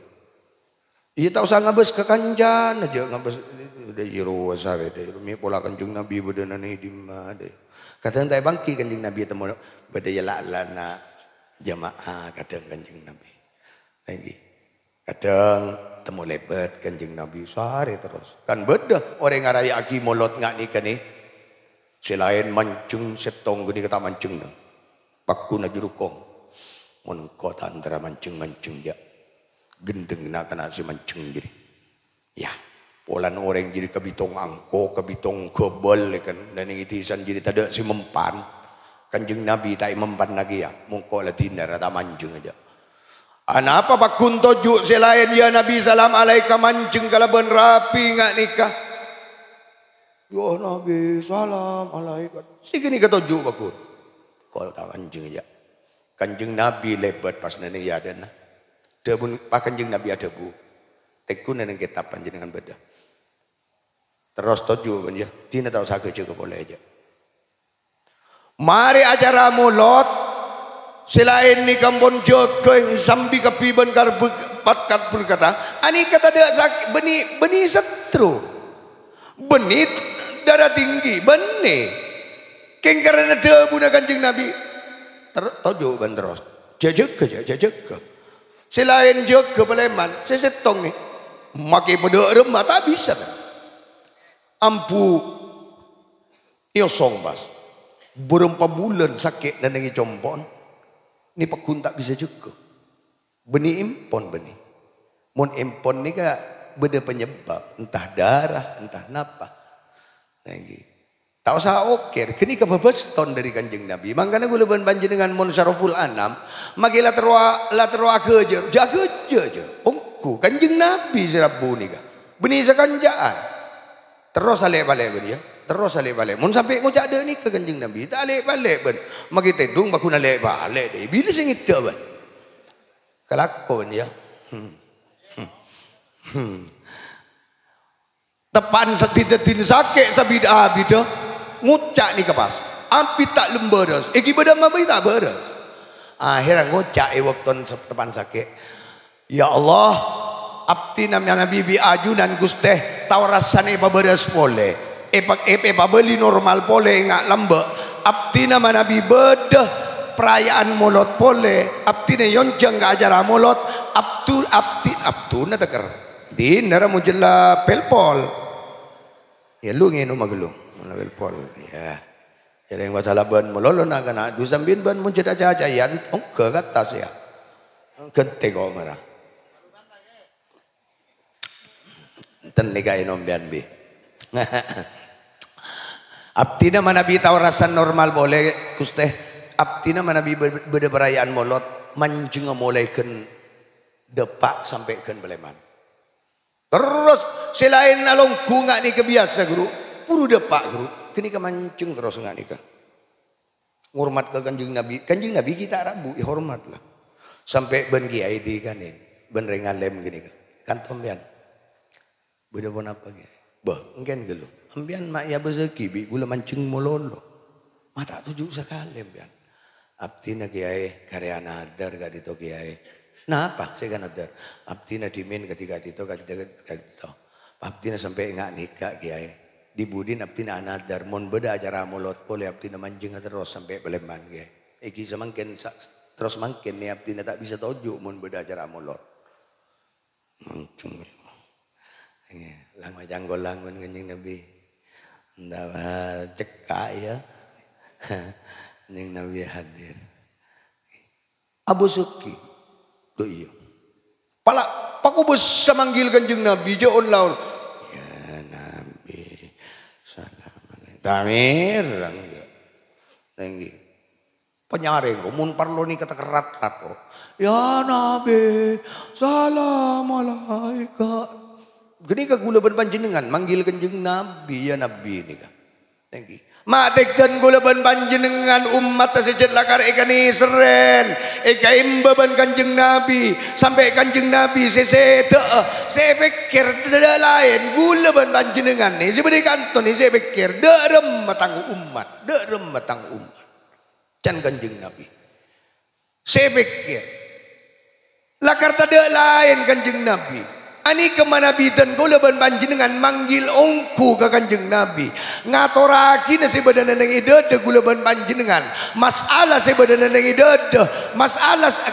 Iyâ, ta' osa ngabâs ka kancana, jhâ' ngabâs dâ' iyâ rowa sarè, dâ' iyâ rowa. Mè' pola Kanjeng Nabi bâdâna è dimma, dâ' iyâ. Kadhâng ta' èpangghi Kanjeng Nabi temmo, bâdâ è la'-, la'na jamaah kadhâng Kanjeng Nabi. Ènggi. Kadhâng temmo lèbât Kanjeng Nabi sarè terros. Kan bâdâ orèng araya'aghi molod nga' nèka nè. Sè laèn manjheng, sèttong ghânèka ta' manjheng, neng. Pagghun ajhârukong. Mon engko' ta' antara manjheng-manjheng, jhâ'. Ghendheng na'-kana' sè manjheng jârèya. Yâ, polana orèng jârèya kabitong angko, kabitong ghâbâl, yâ kan. Neng è dhisana jârèya tadâ' sè mempan. Kanjeng Nabi ta' èmempannaghi, yâ. Mon engko' la dinara ta' manjheng, jhâ'. Anapa pagghun toju' sè laèn, "Ya Nabi, salam alaika," manjheng kalabân rapi nga' nèka? "Ya Nabi, salam alaika." Sè ghânèka toju' pagghun. Kol ta' manjheng, jhâ'. Kanjeng Nabi lèbât pas neng è adâ'na. Dhâbuna, pas Kanjeng Nabi adhâbu, "Tèngghu neng kètab panjhennengngan bâdâ." Terros toju' bân, yâ. Dina ta' osa ghâjâ ka polè, jhâ'. Marè acara molod, sè laèn nèka ampon jâgâ sambi kabbhi bân karbhu-, pat-, karbhurkata. Anèka tadâ' sak-, bânnè, bânnè setro. Bânnè dârâ tinggi, bânnè. Kèng karana dhâbuna Kanjeng Nabi, ter-, toju' bân terros. Jhâ' jâgâ, jhâ', jhâ' jâgâ. Sè laèn jâgâ palèman, sè sèttong nè. Makè padâ' remma, ta' bisa, kan? Ambu. Èosong pas. Bârâmpa bulân sakè' neng è compo'na. Nè pagghun ta' bisa jâgâ. Bânnè empon bânnè. Mon empon nèka bâdâ penyebab, entah darah, entah napa. Nah, ènggi. Ta' osa okèr, ghânèka bâbâston dâri Kanjeng Nabi. Mangkana kaulâ bân panjhennengngan mon saroful anam, makè la terro a-, la terro aghâjâr, jhâ' aghâjâ, jhâ'. Ongghu, Kanjeng Nabi sè rabu nèka. Bânnè sakanca'an. Terros alè'-palè' bân, yâ. Terros alè'-palè'. Mon sampè' ngoca' dâ' nèka Kanjeng Nabi, ta' alè'-palè' bân. Makè tèdung pagghun alè'-palè' dâ'. Bilâ sè ngèdhâ bân. Kalako bân, yâ. Hmm. Hmm. Hmm. Teppa'an sadhâddhina sakè' sabidhâ-abidhâ, ngoca' nèka pas. Abit ta' lem bârâs. Ènggi bâdâ mabi ta' bârâs. Akhèrra ngoca' è bâktona sep-, teppa'an sakè'. Ya Allah, abdhina manabi bi' ajunan, Ghustè, tao rassana èpabârâs polè, èpa-, èp-, èpabâli normal polè, nga' lambâ'. Abdhina manabi bâdâ paraya'an molod polè, abdhina èyonjhâng ka acara molod, abdu-, abdhi-, abdhuna tèkèr. Dinara mojella pelpol. Ya, lu ngènoma ghâllu, manabi pelpol. Ya. Jhâreng masalah bân malolo na'-kana', du sampèyan bân mon jhât aca-aca, ya, ongghâ ka attas, ya. Ghântè kok mara. Enten nèka ènom bân bi. Abdhina manabi tao rassana normal polè, Ghustè. Abdhina manabi bâ-, bâdâ paraya'an molod, manjhengnga molaè ghân dâpa' sampè' ghân palèman. Terros, sè laènna alongghu nga' nèka biyasa, Guru. Buru dâpa', ghuru. Ghânèka manjeng terros nga' nèka. Ngormat ka Kanjeng Nabi. Kanjeng Nabi ghi' ta' rabu, èhormat la. Sampè' bân kèyaè dhikanèn, bân rèng alèm ghânèka. "Kanto sampèyan. Bâdâ ponapa, Kèyaè?" "Bâh, èngkèn ghâllu. Sampèyan ma' èabâsaghi bi' ghulâ manjeng malolo. Ma' ta' toju' sakalè sampèyan." "Abdhina, Kèyaè, karè anadhâr ka'dinto, Kèyaè." "Napa sè èkanadhâr?" "Abdhina dhimèn kadhi ka'dinto, kadhi ka'dinto. Abdhina sampè' nga' nèka, Kèyaè. Dhi-budhina abdhina anadhâr, mon bâdâ acara molod polè abdhina manjeng terros sampè' palèman, Kèyaè. Èngghi samangkèn sa-, terros mangkèn nè abdhina ta' bisa toju' mon bâdâ acara molod." Manjeng. Iya, lang macangkolang bân Kanjeng Nabi. Entah, cekka' ya. Kanjeng Nabi hadir. Abu Suki. Duh iya. Pala' pakobâsa manggil Kanjeng Nabi, jâ' on-laon. "Ya Nabi, salam alaikum." Tamireng, ya. Nenggi. Panyarèng, mon parlo nèka takerrat, tako. "Ya Nabi, salam alaika." Ghânèka ghulâ bân panjhennengngan manggil Kanjeng Nabi, "Ya Nabi" nèka. Nènggi. Ma' tèghdhân ghulâ bân panjhennengngan ommatta sè jhât lakar èkanèserrèn, èkaèmba bân Kanjeng Nabi, sampè' Kanjeng Nabi sè sèdhâ'â, sè èpèkkèr tadâ' laèn, ghulâ bân panjhennengngan nè, sè bâdâ è kanto nè, sè èpèkkèr, "Dâ' remma tang ommat, dâ' remma tang ommat." Can Kanjeng Nabi. Sè pèkkèr. Lakar tadâ' laèn Kanjeng Nabi. Anèka manabi dân kaulâ bân panjhennengngan manggil ongghu ka Kanjeng Nabi. Ngatorraghina sè bâdâ nènèng è dâdâ kaulâ bân panjhennengngan. Mas'ala sè bâdâ nènèng è dâdâ. Mas'ala s-,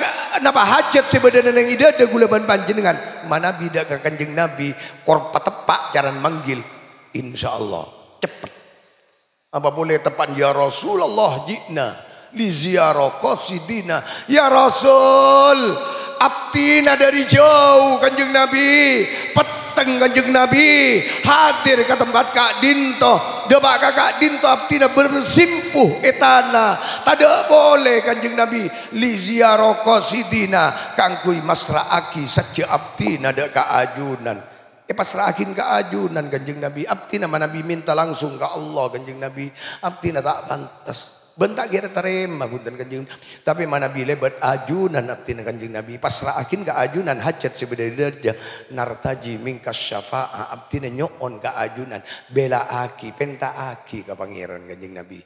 napa hajhât sè bâdâ nènèng è dâdâ kaulâ bân panjhennengngan. Manabi dâ' ka Kanjeng Nabi, kor pateppa' carana manggil. Insyaallah, ceppet. Apa polè teppa'na, "Ya Rasulullah, ji'na li ziyara qasidina." "Ya Rasul, abdhina dâri jâu, Kanjeng Nabi. Petteng, Kanjeng Nabi. Hadir ka tempat ka'dinto. Dâpa' ka ka'dinto abdhina bersimpuh è tana. Tadâ' polè, Kanjeng Nabi, li ziyara qasidina, kaangghuy massra'aghi sajjhâ abdhina dâ' ka ajunan." Èpassra'aghin ka ajunan Kanjeng Nabi. Abdhina manabi mènta langsung ka Allah Kanjeng Nabi. Abdhina ta' pantes. Bân ta' kèra tarèma bhunten Kanjeng. Tapè manabi lèbât ajunan abdhina Kanjeng Nabi. Passra'aghin ka ajunan hajhât sè bâdâ è dâdâ. Nartaji mingka syafa'ah. Abdhina nyo'on ka ajunan. Bellâ'aghi, pènta'aghi ka Pangèran Kanjeng Nabi.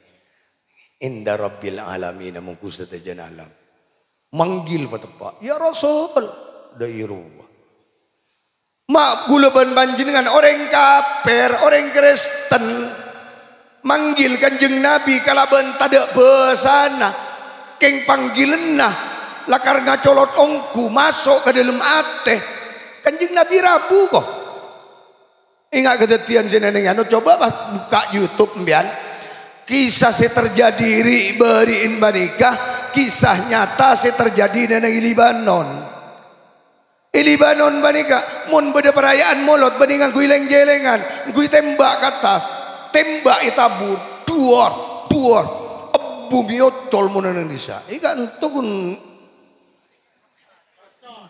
Inda Rabbil Alamin, mongghu sadhâjâna alam. Manggil pateppa', "Ya Rasul." Dâ' è rowa. Ma' kaulâ bân panjhennengngan orèng kapèr, orèng Kristen, manggil Kanjeng Nabi kalabân tadâ' bhâsana, kèng panggilanna lakar ngacolot ongghu maso' ka dâlem atè. Kanjeng Nabi rabu, ko. Enga' kadhâddhiyân sè nènèng anu, coba pas bukka' YouTube, sampèyan. Kisah sè terjadi ri'-bâri'in panèka, kisah nyata sè terjadi nènèng è Libanon. È Libanon panèka, mon bâdâ paraya'an molod, bânnè ngangghuy lèng-jhâlèngan, ngangghuy tèmbhâk ka attas, tèmbhâk ètabur, duwâr, duwâr, ebbhu mèyocol mon nèng dissa'. È ka'dinto ghun,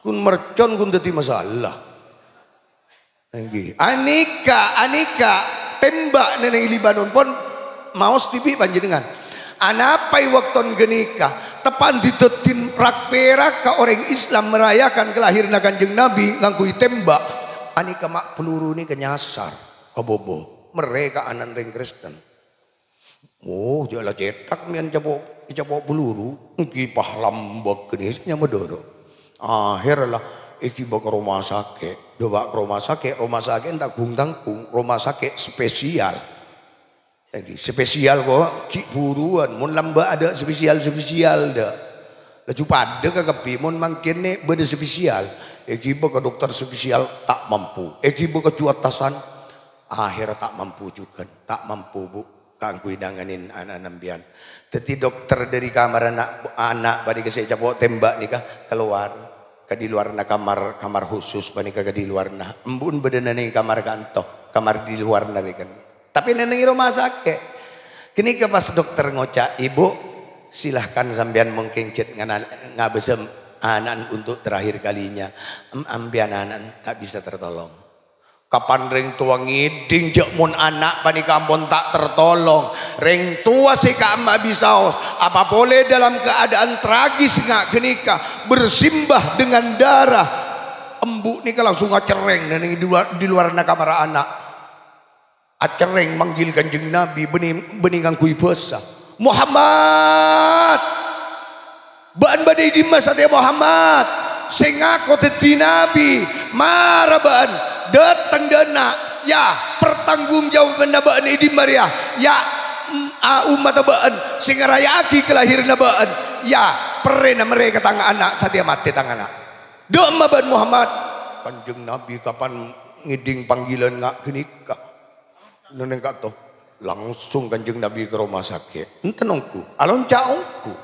ghun mercon, ghun dhâddhi masalah. Èngghi. Anèka, anèka, tèmbhâk nènèng è Libanon pon maos dhibi' panjhennengngan. Anapa è bâkto ghânèka, teppa'na dhâddhi rak-pèrak ka orèng Islam merayakan kelahiranna Kanjeng Nabi ngangghuy tèmbhâk. Anèka ma' peluru nèka nyasar ka bâbâ, mèrrè ka ana'na rèng Kristen. Oh, jhâ' la cèthak mèyan capo', capo' peluru, èngghi pas lambâ' ghânèka sè nyama dârâ. Akhèr la èghibâ ka rumah sakit. Dâpa' ka rumah sakit, rumah sakit ta' ghung-tangghung, rumah sakit spesial. Èngghi, spesial kok ghi' buruwân, mon lambâ' adâ' spesial-spesial dâ'. Laju padâ kakabbhi, mon mangkèn nè bâdâ spesial, èghibâ ka dokter spesial, ta' mampu. Èghibâ ka juwâ attasan, akhèr ta' mampu jhughân, ta' mampu, Bu. Kaangghuy nanganin ana'na sampèyan. Dhâddhi dokter dâri kamarra ana', ana' panèka sè ècapo' tèmbhâk nèka kalowar. Kadhiluwarra kamar, kamar khusus panèka kadhiluwarra. Embu'na bâdâ nèng kamar ka'dinto, kamar dhiluwarra rèken. Tapè nèng è rumah sakit. Ghânèka pas dokter ngoca', "Ibu, silahkan sampèyan mungkin cèt ngana-, ngabâsa ana'na untuk terakhir kalinya. Em-, sampèyan ana'na ta' bisa tertolong." Kapan rèng towa ngèdhing jhâ' mon ana' panèka ampon ta' tertolong? Rèng towa sè ka'emma bisaos, apa polè dalam keadaan tragis nga' ghânèka, bersimbah dengan darah. Embu' nèka langsung acerrèng neng di luar, di luarna kamar ana'. Acerrèng manggil Kanjeng Nabi, bânnè, bânnè ngangghuy bhâsa, "Muhammad! Bâ'ân bâdâ è dimma satèya, Muhammad? Sè ngako dhâddhi nabi, mara bâ'ân, dâteng dâ' enna', ya, pertanggungjawabanna bâ'ân è dimma rèya, ya, em-, a-, ommadda bâ'ân sè ngaraya'aghi kalahiranna bâ'ân, ya, perrèna marè ka tang ana' satèya matè tang ana'. Dâ'emma bâ'ân, Muhammad?" Kanjeng Nabi kapan ngèdhing panggilan nga' ghânèka. Neng ka'to, langsung Kanjeng Nabi ka roma sakè'. Enten ongghu, alonca' ongghu.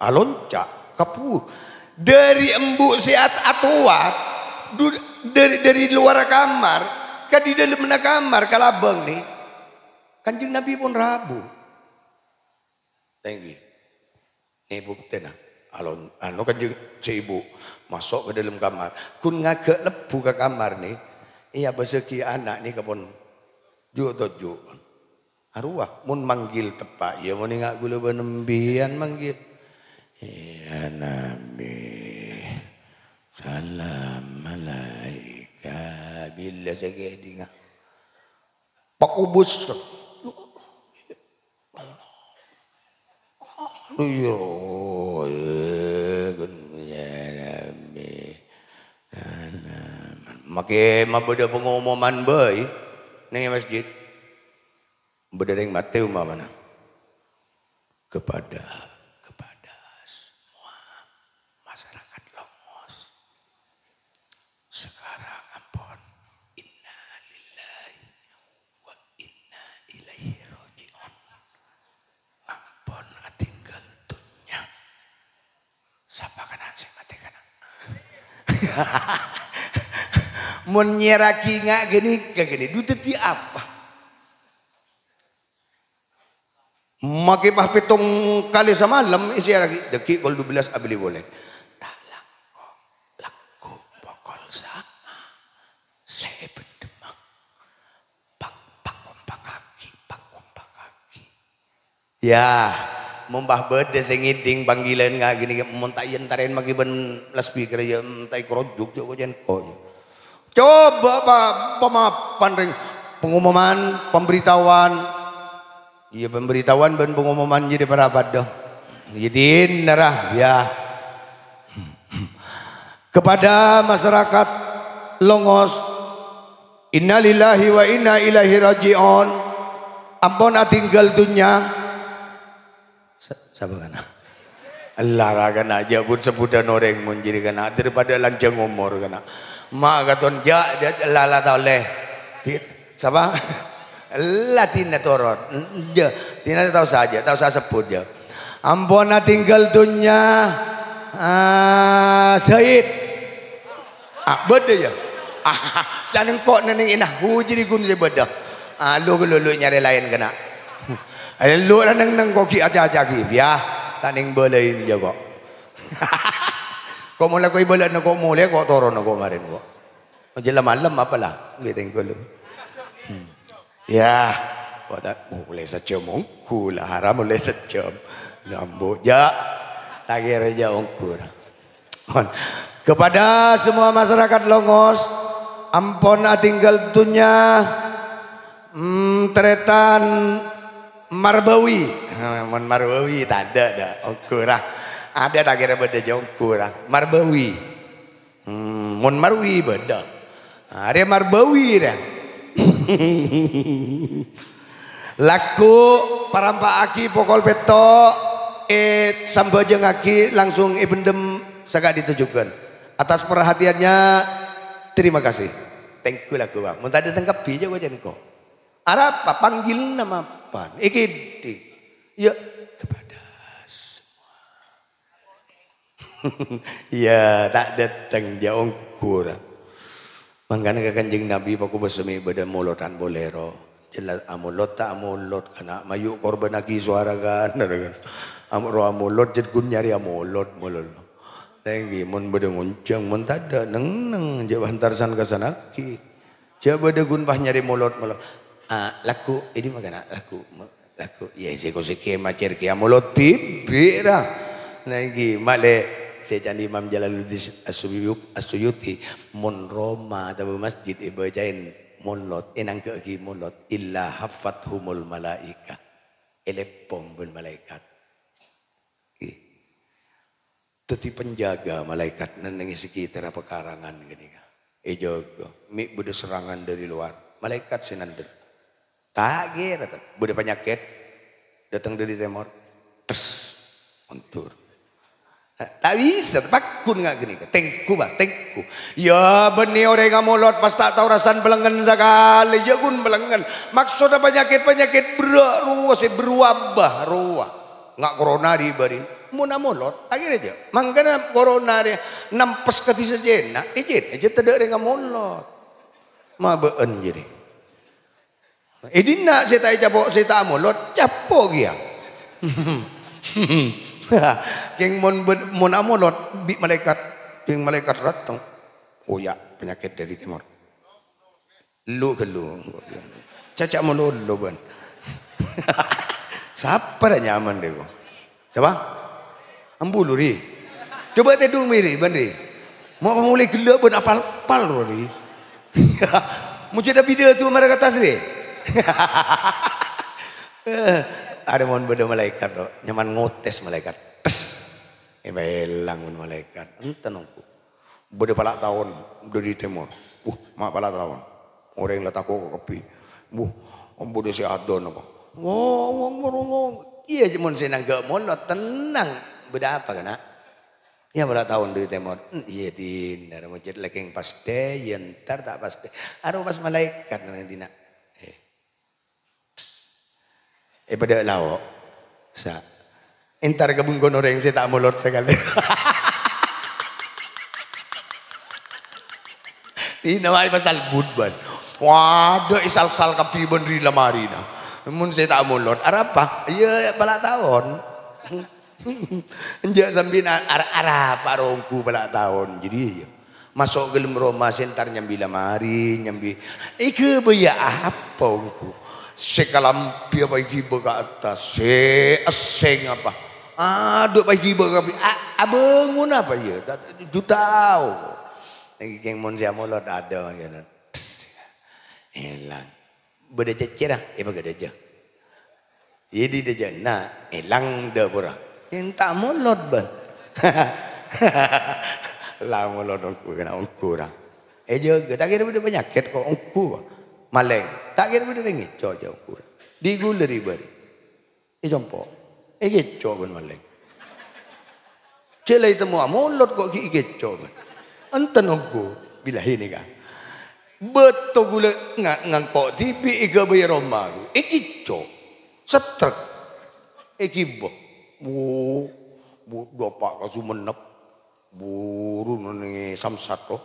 Alonca', kabhuru. Dâri embu' sè at-, atowat, du-, dâri, dâri lowar kamar, ka di dâlemmanna kamar, ka labâng nè, Kanjeng Nabi pon rabu. Tèngghi. Nè buktèna. Alon-, anu kan jeng-, sè ibu maso' ka dâlem kamar. Ghun ngaghâ' lebbhu ka kamar nè. Iyâ, bâsaghi ana' nèka pon ju'-toju'. Arowa, mon manggil teppa', iyâ mon enga' ghulâ bân embiyan manggil. "Ya Nabi, salam alaika." Bilâ sè kèdinga. Pakobus. Iya, ya Rabbi. Makè mabâdâ pengumuman bhâi neng masjid. Bâdâ rèng matè umpamana. Kepada, kepada semua masyarakat Longos. Sekarang ampon, inna lillahi wa inna ilaihi raji'un. Ampon atinggal dunnya. Sapa kana' sè matè kana'? Mon nyèraghi nga' ghânèka ghânè, dhu dhâddhi apa? Makè pas pèttong kalè samalem èsèraghi, dhâggi' kol dubellâs abâli polè. Ta' langkong, lagghu' pokol sanga sè èbhendhemma. Pak-, pakompakaghi, pakompakaghi. Yâ, mon pas bâdâ sè ngèdhing panggilan nga' ghânèka, mon ta' èyentarèn makè bân loudspeaker, yâ, enta' èkarojuk, jhâ' kocèn ko', yâ. Coba pa-, pamapan rèng pengumuman, pemberitahuan. Iyâ, pemberitahuan bân pengumuman jadi para padâ. Jadi nara, yâ. Kepada masyarakat Longos, innalillahi wa inna ilaihi raji'un. Ampon atinggal dunnya. Sa-, sapa kana'? Ella ra kana', jhâ' but-sebbhudhân orèng mon jârèya kana', daripada lanjhâng omor kana'. Ma' katon jhâ', jhâ', ella la ta' ollè. Di-, sapa? Ella dina toron. Jhâ', dina ta' osa jhâ', ta' osa sebbhut jhâ'. Ampon atinggal dunnya, ah, Said. Ah, bâdâ, yâ? Ah, can engko' nèng ina, hujri ghun sè bâdâ. Ah, lu, lu, lu nyarè laèn kana'. Eh, lu ra neng-neng ko' ghi' aca-aca ghi', yâ. Ta' nèng bâlâi, yâ, ko'. Ko' molè ko' ibâlâna, ko' molè, ko' toronna, ko' marèn, ko'. Jhâ' la malem apa la? Ngghi, tèngghu lu. Hmm. Yâ, kok ta-, oh, ollè sajhâm ongghu la, haram ollè sajhâm. Nyambut, jhâ'. Ta' kèra jhâ' ongghu ra. Kepada semua masyarakat Longos, ampon atinggal dunnya, mm, tarètan Marbawi. Mon Marbawi, tadâ', dâ'. Ongghu ra. Adâ' ta' kèra bâdâ jhâ' ongghu ra. Marbawi. Hmm, mon Marwi bâdâ. Arè Marbawi rè. Lagghu' parampa'aghi pokol pètto', èsambhâjângaghi langsung èbhendhem saka'dinto jhughân. Atas perhatiannya, terima kasih. Tèngghu lagghu', Bang. Mon ta' dâteng kabbhi, jhâ' kocèn ko'. Arapa? Panggilna mapan. Èkèdhing. Ya, kepada semua. Iyâ, ta' dâteng, jhâ' ongghu ra. Mangkana ka Kanjeng Nabi pakobâsa mè' bâdâ molodhân polè ro. Jelas amolod ta' amolod, kana' mayu' korbhânnaghi sowara kana'. Am-, ro amolod, jhât ghun nyarè amolod, mololo. Tèngghi, mon bâdâ ngonjhâng, mon tadâ', neng-neng, jhâ' bântar san-kasanaghi. Jhâ' bâdâ ghun pas nyarè molod-molod. Ah, lagghu', ini mangkana lagghu', lagghu'. Iyâ, sè ko-, sè kèma cèr kèya molod dhibi' ra. Nah, ènggi, malè sè ca'na Imam Jalaluddin As-Suyuk-, As-Suyuti, "Mon roma otabâ masjid èbâcaè molod, ènangghâ'aghi molod, illa haffathumul malaikah." Èleppong bân malaèkat. Ènggi. Dhâddhi penjaga malaèkat neng-enneng è sakètarra pekarangan ghânèka. Èjâgâ, mè' bâdâ serangan dâri lowar, malaèkat sè nandhâr. Ta' kèra, ta-, bâdâ panyakèt dâteng dâri tèmor, tes, mondur. Ta' bisa, pagghun nga' ghânèka. Tèngghu, Pak, tèngghu. Iyâ, bânnè orèngnga molod pas ta' tao rassana bâlengngen sakalè, iyâ ghun bâlengngen. Maksodda panyakèt-panyakèt berrâ' rowa sè berwabah rowa. Nga' corona ri-bâri'. Mon amolod, ta' kèra jâ'. Mangkana corona rè nampes ka dhisa Cèna, ijin, ijin tadâ' rèng amolod. Mabâ'ân jârèya. È dinna' sè ta' ècapo', sè ta' amolod, capo' kèya. Kèng mon bân-, mon amolod, bi' malaèkat, kèng malaèkat dâteng. Oh ya, penyakit dari timur. Lu ghâllu. Caca' malolo, bân. Sapa ra nyaman, rè, ko? Sapa? Ambu, lu, ri. Coba tèdung, mi, ri, bân, ri. Mau pamolè ghellâ', bân, apal-apal, ro, ri. Mujud abidâ tu mara ka attas, ri. Arè mon bâdâ malaèkat, ro. Nyaman ngotes malaèkat. Tes. Èlang, bân, malaèkat. Enten, ongghu. Bâdâ pala' taon dâri tèmor. Wuh, ma' pala' taon. Orèng la tako' kabbhi. Wuh, bâdâ sè adân apa. Wo, wo, wo, wo. Iyâ, mon sè nangghâ' molod, tenang. Bâdâ apa, kana'? Iyâ, pala' taon dâri tèmor. Hmm, iyâ, dinner. Mujud lakèng pastè, iyâ, entar ta' pastè. Aro pas malaèkat nang dinna'. Eh. È padâ lao'. Sa-, entar ka bengkona orèng sè ta' molod sakalè. Dinna' wae pasal but, bân. Waduh, èsal-sal kabbhi bân ri lamarina. Mon sè ta' molod, arapa? Iyâ, pala' taon. Enjâ' sambi na-, ar-, arapa ronggu pala' taon. Jadi, iyâ. Maso' ka dâlem roma sè entar nyambi lamari, nyambi, èghâbâyâ apa, ongghu? Sè kalambhi apa èghibâ ka attas? Sè essèng apa? Adhu, apa èghibâ ka bi-, a-, abângon apa, iyâ? Ta-, ta-, ju tao. Nèng kèng mon sè amolod adâ, mangkèn. Èlang. Bâdâ cècèra, èpaghâdhâjâ. Iyâ, dhi-, dhâjâna, èlang dâpora. Enta molod, bân. La molod ongghu, kèna ongghu, ra. Èjâgâ, ta' kèra bâdâ panyakèt, ko', ongghu, ko'. Malèng. Ta' kèra bâdâ rèng èco', jâ' ongghu, ra. Dhi ghulâ ri-bâri'. Ècompo'. Èkèco', bân malèng. Jhâ' la ètemmo amolod ko' ghi' èkèco', bân. Enten ongghu, bilâ ènèka. Bâto ghulâ nga-, ngangko' dhibi' èghâbâyâ roma, èkèco'. Setrek. Èghibâ. Bu, bu, dâpa' ka Sumenep. Buru neng Samsat, to.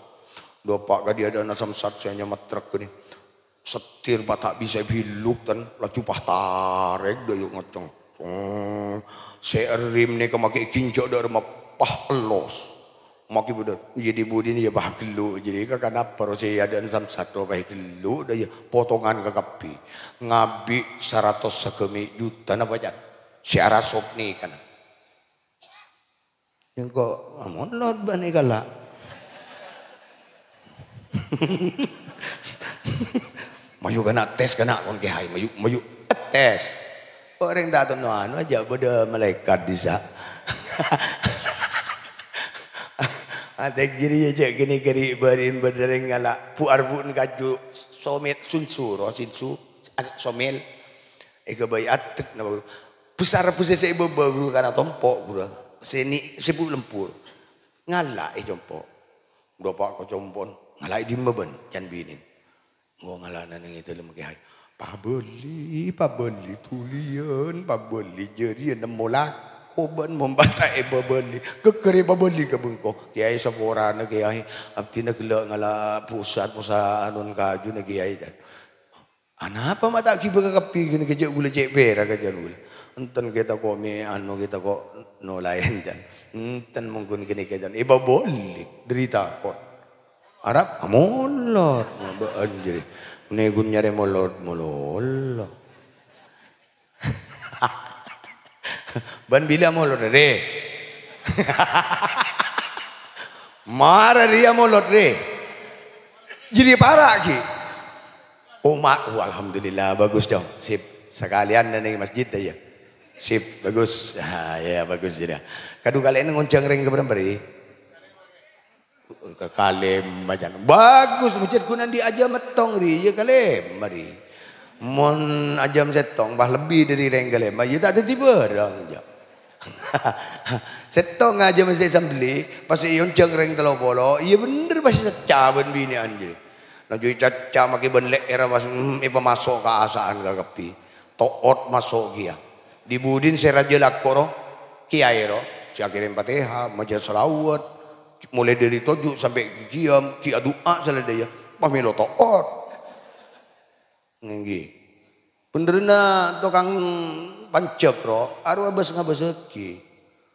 Dâpa' ka dhi-adâ'na Samsat sè nyama trek ghâni. Setir pas ta' bisa èbilluk, ten, laju pas tarèk dâ' yu' ngèncèng. Tong. Sè èrrim nèka makè ginjâ' dâ' remma pas ellos. Makè bâdâ, iyâ dhi-budhina iyâ pas ghellu', jârèya ka kanapa ro sè adâ'na Samsat ro pas ghellu' dâ' iyâ potongan kakabbhi. Ngabi' saratos sagâmè' juta napa, Can? Sè arasok nèkana. Engko' amolod bâ'na kala'. Mayu kana' tes kana' kon kèyaè, mayu, mayu tes. Orèng ta' tonno anu jâ' bâdâ malaèkat dissa'. Atè jârèya jâ' ghânèka ri'-bâri'na bâdâ rèng ngala' bu-arbu'na kaju somèl, sunsuro, sinsu, somèl. Èghâbây atèk napa, ghuru? Bhâsar bhâsè sè è bâbâ, ghuru, kana' tompo', ghuru. Sè ni-, sè bu-, lembur. Ngala' è compo'. Dâpa' ka compo'na. Ngala' è dimma bân, can binèna. Engko' ngala'ana neng è dâlem kèyaè. Pabâli, pabâli, dhuliyân, pabâli, jârèya nemmo lako bân mon bâ' ta' èpabâli. Ghâgghâr èpabâli ka bengko. Kèyaè saporana kèyaè. Abdhina ghellâ' ngala' phusa'-phusa' anona kajuna kèyaè, can. Anapa ma' ta' ghibâ kakabbhi ghânèka jâ' ghulâ cè' pèra' ka jân ghulâ? Enten kèta ko' mè' anu kèta ko' no laèn, can. Enten mongghun ghânèka, can. Èpabâli, dâri tako'. Arab, amolot. Bâ'ân jârèya. Nèko nyarè molot, mololo. Bân bilâ molot, rè? Mara rèya molot, rè. Jârèya para' ghi'. Omah, oh, alhamdulillah, bagus dong. Sip. Sakalèyan neng masjid, ya. Sip, bagus. Ah, ya, bagus, jârèya. Kadhu kalèna ngonjhâng rèng ka bârâmpa rè? Ka Kalèma, jân. Bagus, masjid ghun andi' ajâm sèttong, rè. Iyâ, Kalèma, rè. Mon ajâm sèttong, bâh lebbi dâri rèng Kalèma, iyâ ta' dhâddhi bârâng, jâ. Sèttong ajâm sè sambelli, pas èonjhâng rèng tello polo, iyâ bhender pas ècacca bân binè'an, jâ. Laju ècacca makè bân lè'èrra pas, mm, èpamaso' ka asa'an ka kabbhi. To'ot maso' kèya. Dhi-budhina sè rajâ lako ro, kèyaè ro, sè akèrèm Fatihah, maca shalawat, molaè dâri toju' sampè' qiyam, ghi' adu'a saladhâjâ, pas mèlo to'ot. Ngghi. Bhenderrâ tokang panjhâk ro, arowa bâs-ngabâssaghi.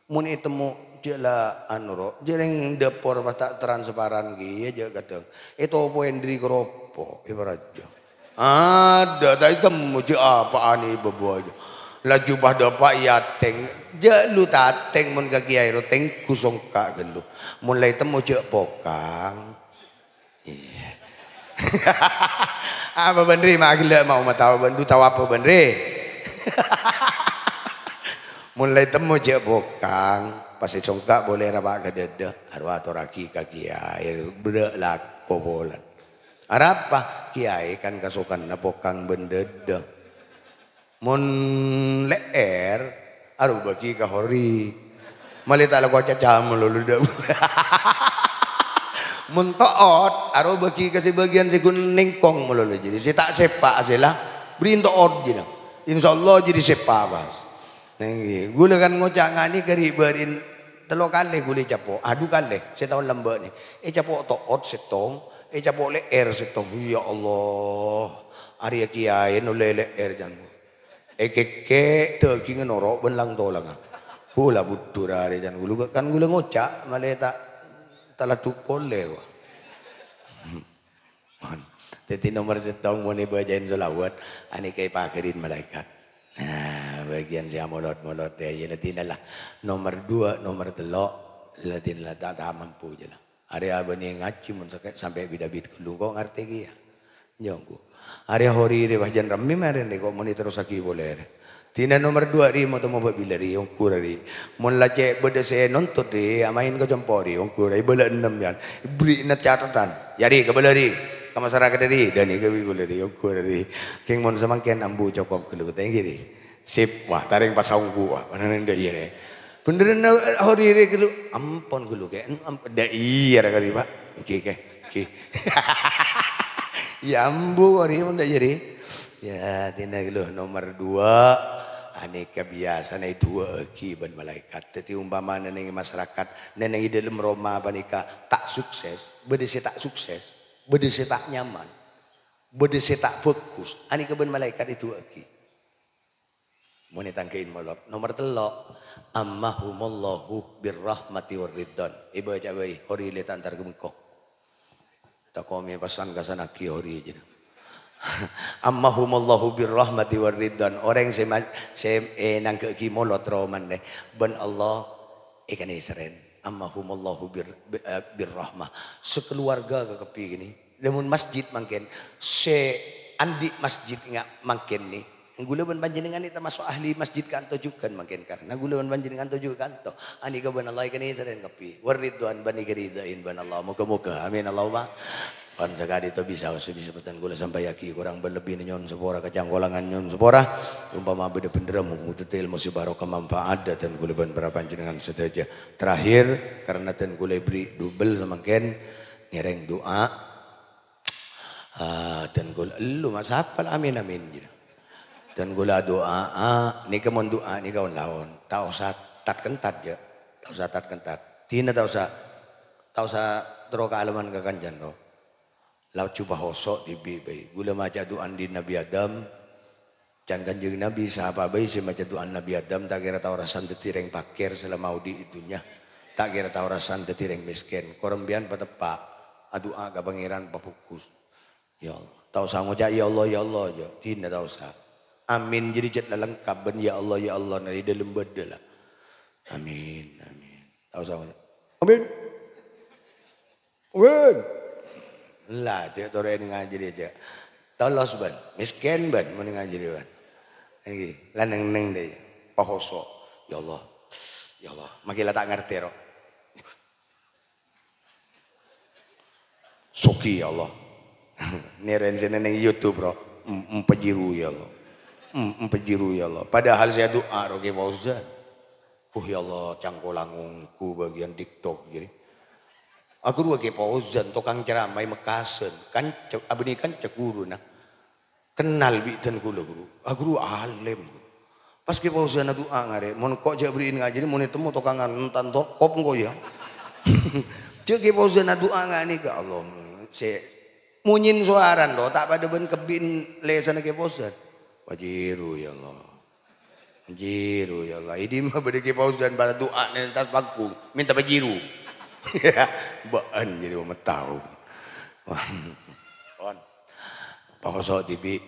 Mon ètemmo jâ' la anu ro, jâ' rèng dâpor pas ta' transparan kèya jâ' kadhâng. Ètopoè dâri kropok, èparajâ. Adâ', ta' ètemmo jâ' apa'an è bâbâ jâ'. Laju padâpa' èatèng, jâ' lu tatèng mon ka kèyaè ro tèngghu songka' ghâllu. Mon la ètemmo jâ' pokang. Iyâ. Apa bân rè, ma' ghellâ' ma' omma tao bân du tao apa bân rè? Mon la ètemmo jâ' pokang, pas èsongka' polè rapa' ka dâdâ, arowa atorraghi ka kèyaè, berrâ' lako polana. Arapa? Kèyaè kan kasokanna pokang bân dâdâ. Mon lè'èr, arowa bâgi ka hori. Malè ta' lako acaca malolo dâ'. Mon to'ot, arowa bâgi ka sè bâgiyân sè ghun nèngkong malolo. Jadi sè ta' sèpa' sè la, bherri' to'ot jârèya. Insyaallah jadi sèpa' pas. Ngghi, ghulâ kan ngoca' nganè' ghâri' bâri'na tello kalè ghulâ ècapo'. Adhu kalè, sè tao lambâ' nè. Ècapo' to'ot sèttong, ècapo' lè'èr sèttong. Ya Allah, arèya kèyaè nolè lè'èr, can. Èkèkkè' dhâgingnga noro' bân lang-tolangnga. Hu, la budhu ra arè, can, ghulâ, kan ghulâ ngoca' malè ta', ta' laddhu' polè, wa. Dhâddhi nomer sèttong mon èbâca'in shalawat, anèka èpaghârin malaèkat. Nah, bâgiyân sè amolot-molot, ya, ya, ladinala. Nomer duwâ', nomer tello', ladinala ta', ta' mampu, jâ la. Arè abâni ngajhi mon sakè', sampè' bit-abit ghâllu, ko' ngartè kèya. Nyongghu. Arè horire pas jân ramme marè nè ko' mon èterrossaghi polè rè. Dina nomer duwâ' rè, mo-, temmo bâ' bilâ rè, ongghu ra rè. Mon la cè' bâdâ sè nontot rè, amaèn ka compo' rè, ongghu ra, èbâlâ ennem yan. Èbherri'na catetan. Yâ rè, kabâlâ rè. Ka masarakat rè, dhânèka bi' ghulâ rè, ongghu ra rè. Kèng mon samangkèn ambu cokop ghâllu, tèngghi rè. Sip, wah, tarèng pas ongghu, wah, pananèng dâ' iyâ rè. Bhendherrâ horire ghâllu, ampon ghâllu, kè. Em, am-, dâ' iyâ ra kali, Pa'. Oke, oke, oke. Yâ ambu, horire mon dâ' iyâ rè. Yâ, dina ghâllu nomer duwâ', anèka biyasana èduwâ'aghi bân malaèkat. Dhâddhi, umpamana neng masarakat, neng è dâlem roma panèka ta' sukses, bâdâ sè ta' sukses, bâdâ sè ta' nyaman, bâdâ sè ta' bhâghus, anèka bân malaèkat èduwâ'aghi. Mon ètangghâ'in molot. Nomer tello', "Ammahumullahu birrahmati warridwan." Èbâca bhâi, horire ta' entar ka bengko. Tako' mè' pesan ka sanaghi hori jârèya. "Ammahumullahu birrahmati warridwan." Orèng sè ma-, sè ènangghâ'aghi molot romana bân Allah èkanèserrèn. "Ammahumullahu bir-, bi-, eh, birrahmah." Sakaluwarga kakabbhi kènè. Lamon masjid mangkèn, sè andi' masjid nga-, mangkèn nè. Ghulâ bân panjhennengngan nè tamaso' ahli masjid ka'anto jhughân mangkèn, karna ghulâ bân panjhennengngan toju' ka'anto. Anèka bân Allah èkanèserrèn kabbhi. Warridwan bân èkaridhâi bân Allah. Moghâ-moghâ. Amin. Allahumma. Bân sakadhinto bisa, bisa bhâdhân ghulâ sampayaghi, korang bân lebbina nyo'on sapora, kacangkolangan nyo'on sapora. Umpama bâdâ bhendherrâ, moghâ dhâddhi èlmo sè barokah manfaat dâteng ghulâ bân para panjhennengngan sadhâjâ. Terakhir, karna dhân ghulâ èberri' dobel samangkèn, ngèrèng du'a. Ah, dhân ghulâ, ellu, ma' sapa la amin, amin, jârèya. Dhân ghulâ adu'a, ah, nèka mon du'a nèka on-laon. Ta' osa tat-kentat, jâ. Ta' osa tat-kentat. Dina ta' osa, ta' osa terro kaalaman ka kancana, ro. Laju pahoso' dhibi' bhâi. Ghulâ maca du'a andi' Nabi Adam, can Kanjeng Nabi, sapa bhâi sè maca du'a Nabi Adam, ta' kèra tao rassana dhâddhi rèng pakèr salama odi' è dhunnya. Ta' kèra tao rassana dhâddhi rèng mèskèn. Korembiyân pateppa'. Adu'a ka Pangèran pafokus. Ya Allah. Ta' osa ngoca', "Ya Allah, ya Allah," jâ'. Dina ta' osa. Amin jârèya cè' la lengkap bân "Ya Allah, ya Allah" nè è dâlem bâdâ la. Amin, amin. Ta' osa ngoca', "Amin. Amin." La, cè' torè ngajhâri jâ'. Tolos bân, mèskèn bân, mon ngajhâri bân. Èngghi, la neng-neng dâ'. Pahoso'. "Ya Allah. Ya Allah." Makkè la ta' ngartè, ro. Soghi, ya Allah. Nèrèn sè neng YouTube, ro. Em-, empèjiru, ya Allah. Em-, empèjiru, ya Allah. Padahal sè adu'a, ro, Kè Fauzan. "Uh, ya Allah, cangkolang ongghu bâgiyân TikTok ghi." Aghuru Kè Fauzan, tokang ceramah è Mekkasân. Kanca, abânnè kanca ghuruna. Kennal bi' dân kaulâ, ghuru. Ah, ghuru alim. Pas Kè Fauzan adu'a ngarè, "Mon engko' jâ' bâri'in ngajhâri, mon ètemmo tokangan, entan tokop engko', ya." Jâ' Kè Fauzan adu'a nganèka, Allah, sè monyèn sowarana, lo, ta' padâ bân kebbi'en lèsanna Kè Fauzan. Pajhuru, ya Allah. Pajhuru, ya Allah. È dimma bâdâ Kè Fauzan pas adu'a neng attas panggung, mènta pajhuru. Bâ'ân jârèya mètao. Pon. Pahoso' dhibi',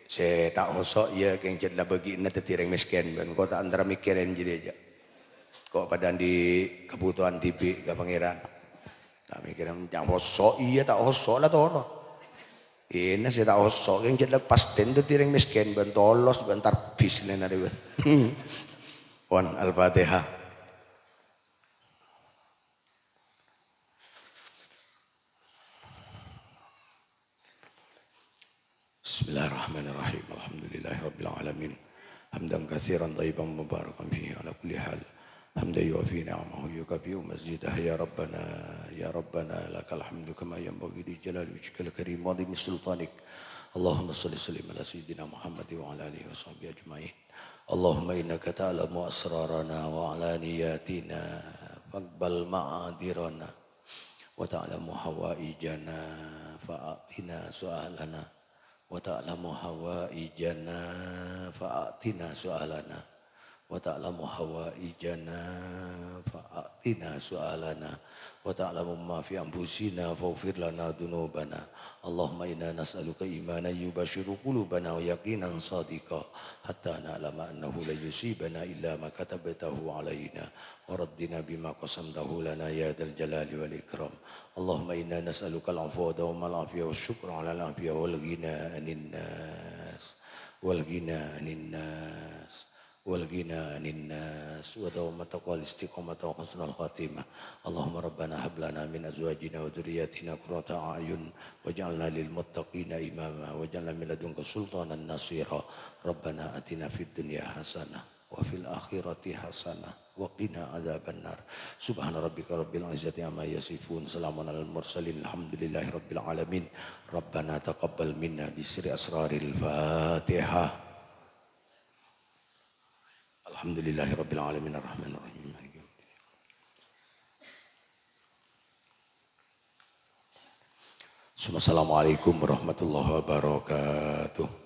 sè ta' hoso', iyâ, kèng jâ' la bâgi'na dhâddhi rèng mèskèn, bân ko' ta' antara mèkkèrè jârèya jâ'. Ko' padâ andi' kabhutowan dhibi' ka Pangèran. Ta' mèkkèrè, "Ca'na hoso', iyâ, ta' hoso', la toro'." Iyâ, sè ta' hoso', kèng jâ' la pastèn dhâddhi rèng mèskèn, bân tolos, bân tarbis lèna rèya. Pon, Al-Fatihah. بسم الله الرحمن الرحيم. الحمد لله رب العالمين. حمدا كثيرا طيبا مباركا فيه على كل حال. حمدا يوافي نعمه ويكافئ مزيده. يا ربنا، يا ربنا لك الحمد كما ينبغي لجلال وجهك الكريم وعظيم سلطانك. اللهم صل وسلم على سيدنا محمد وعلى آله وصحبه أجمعين. اللهم إنك تعلم أسرارنا وعلانياتنا فاقبل معاذرنا. وتعلم حوائجنا فأعطنا سؤالنا. وتعلم حوائجنا فأعطنا سؤالنا. وتعلم حوائجنا فأعطنا سؤالنا. وتعلم ما في أنفسنا فاغفر لنا ذنوبنا. اللهم إنا نسألك إيمانا يباشر قلوبنا ويقينا صادقا حتى نعلم أنه لن يصيبنا إلا ما كتبته علينا. ورضنا بما قسمته لنا يا ذا الجلال والإكرام. اللهم إنا نسألك العفو ودوام العافية والشكر على العافية والغنى عن الناس، والغنى عن الناس، والغنى عن الناس، ودوام التقوى والاستقامة وحسن الخاتمة. اللهم ربنا هب لنا من أزواجنا وذرياتنا قرة أعين واجعلنا للمتقين إماما واجعلنا من لدنك سلطانا نصيرا. ربنا آتنا في الدنيا حسنة وفي الآخرة حسنة وقنا عذاب النار. سبحان ربك رب العزة عما يصفون. سلام على المرسلين. الحمد لله رب العالمين. ربنا تقبل منا بسر أسرار الفاتحة. الحمد لله رب العالمين. الرحمن الرحيم. مالك يوم الدين. Assalamualaikum warahmatullahi wabarakatuh.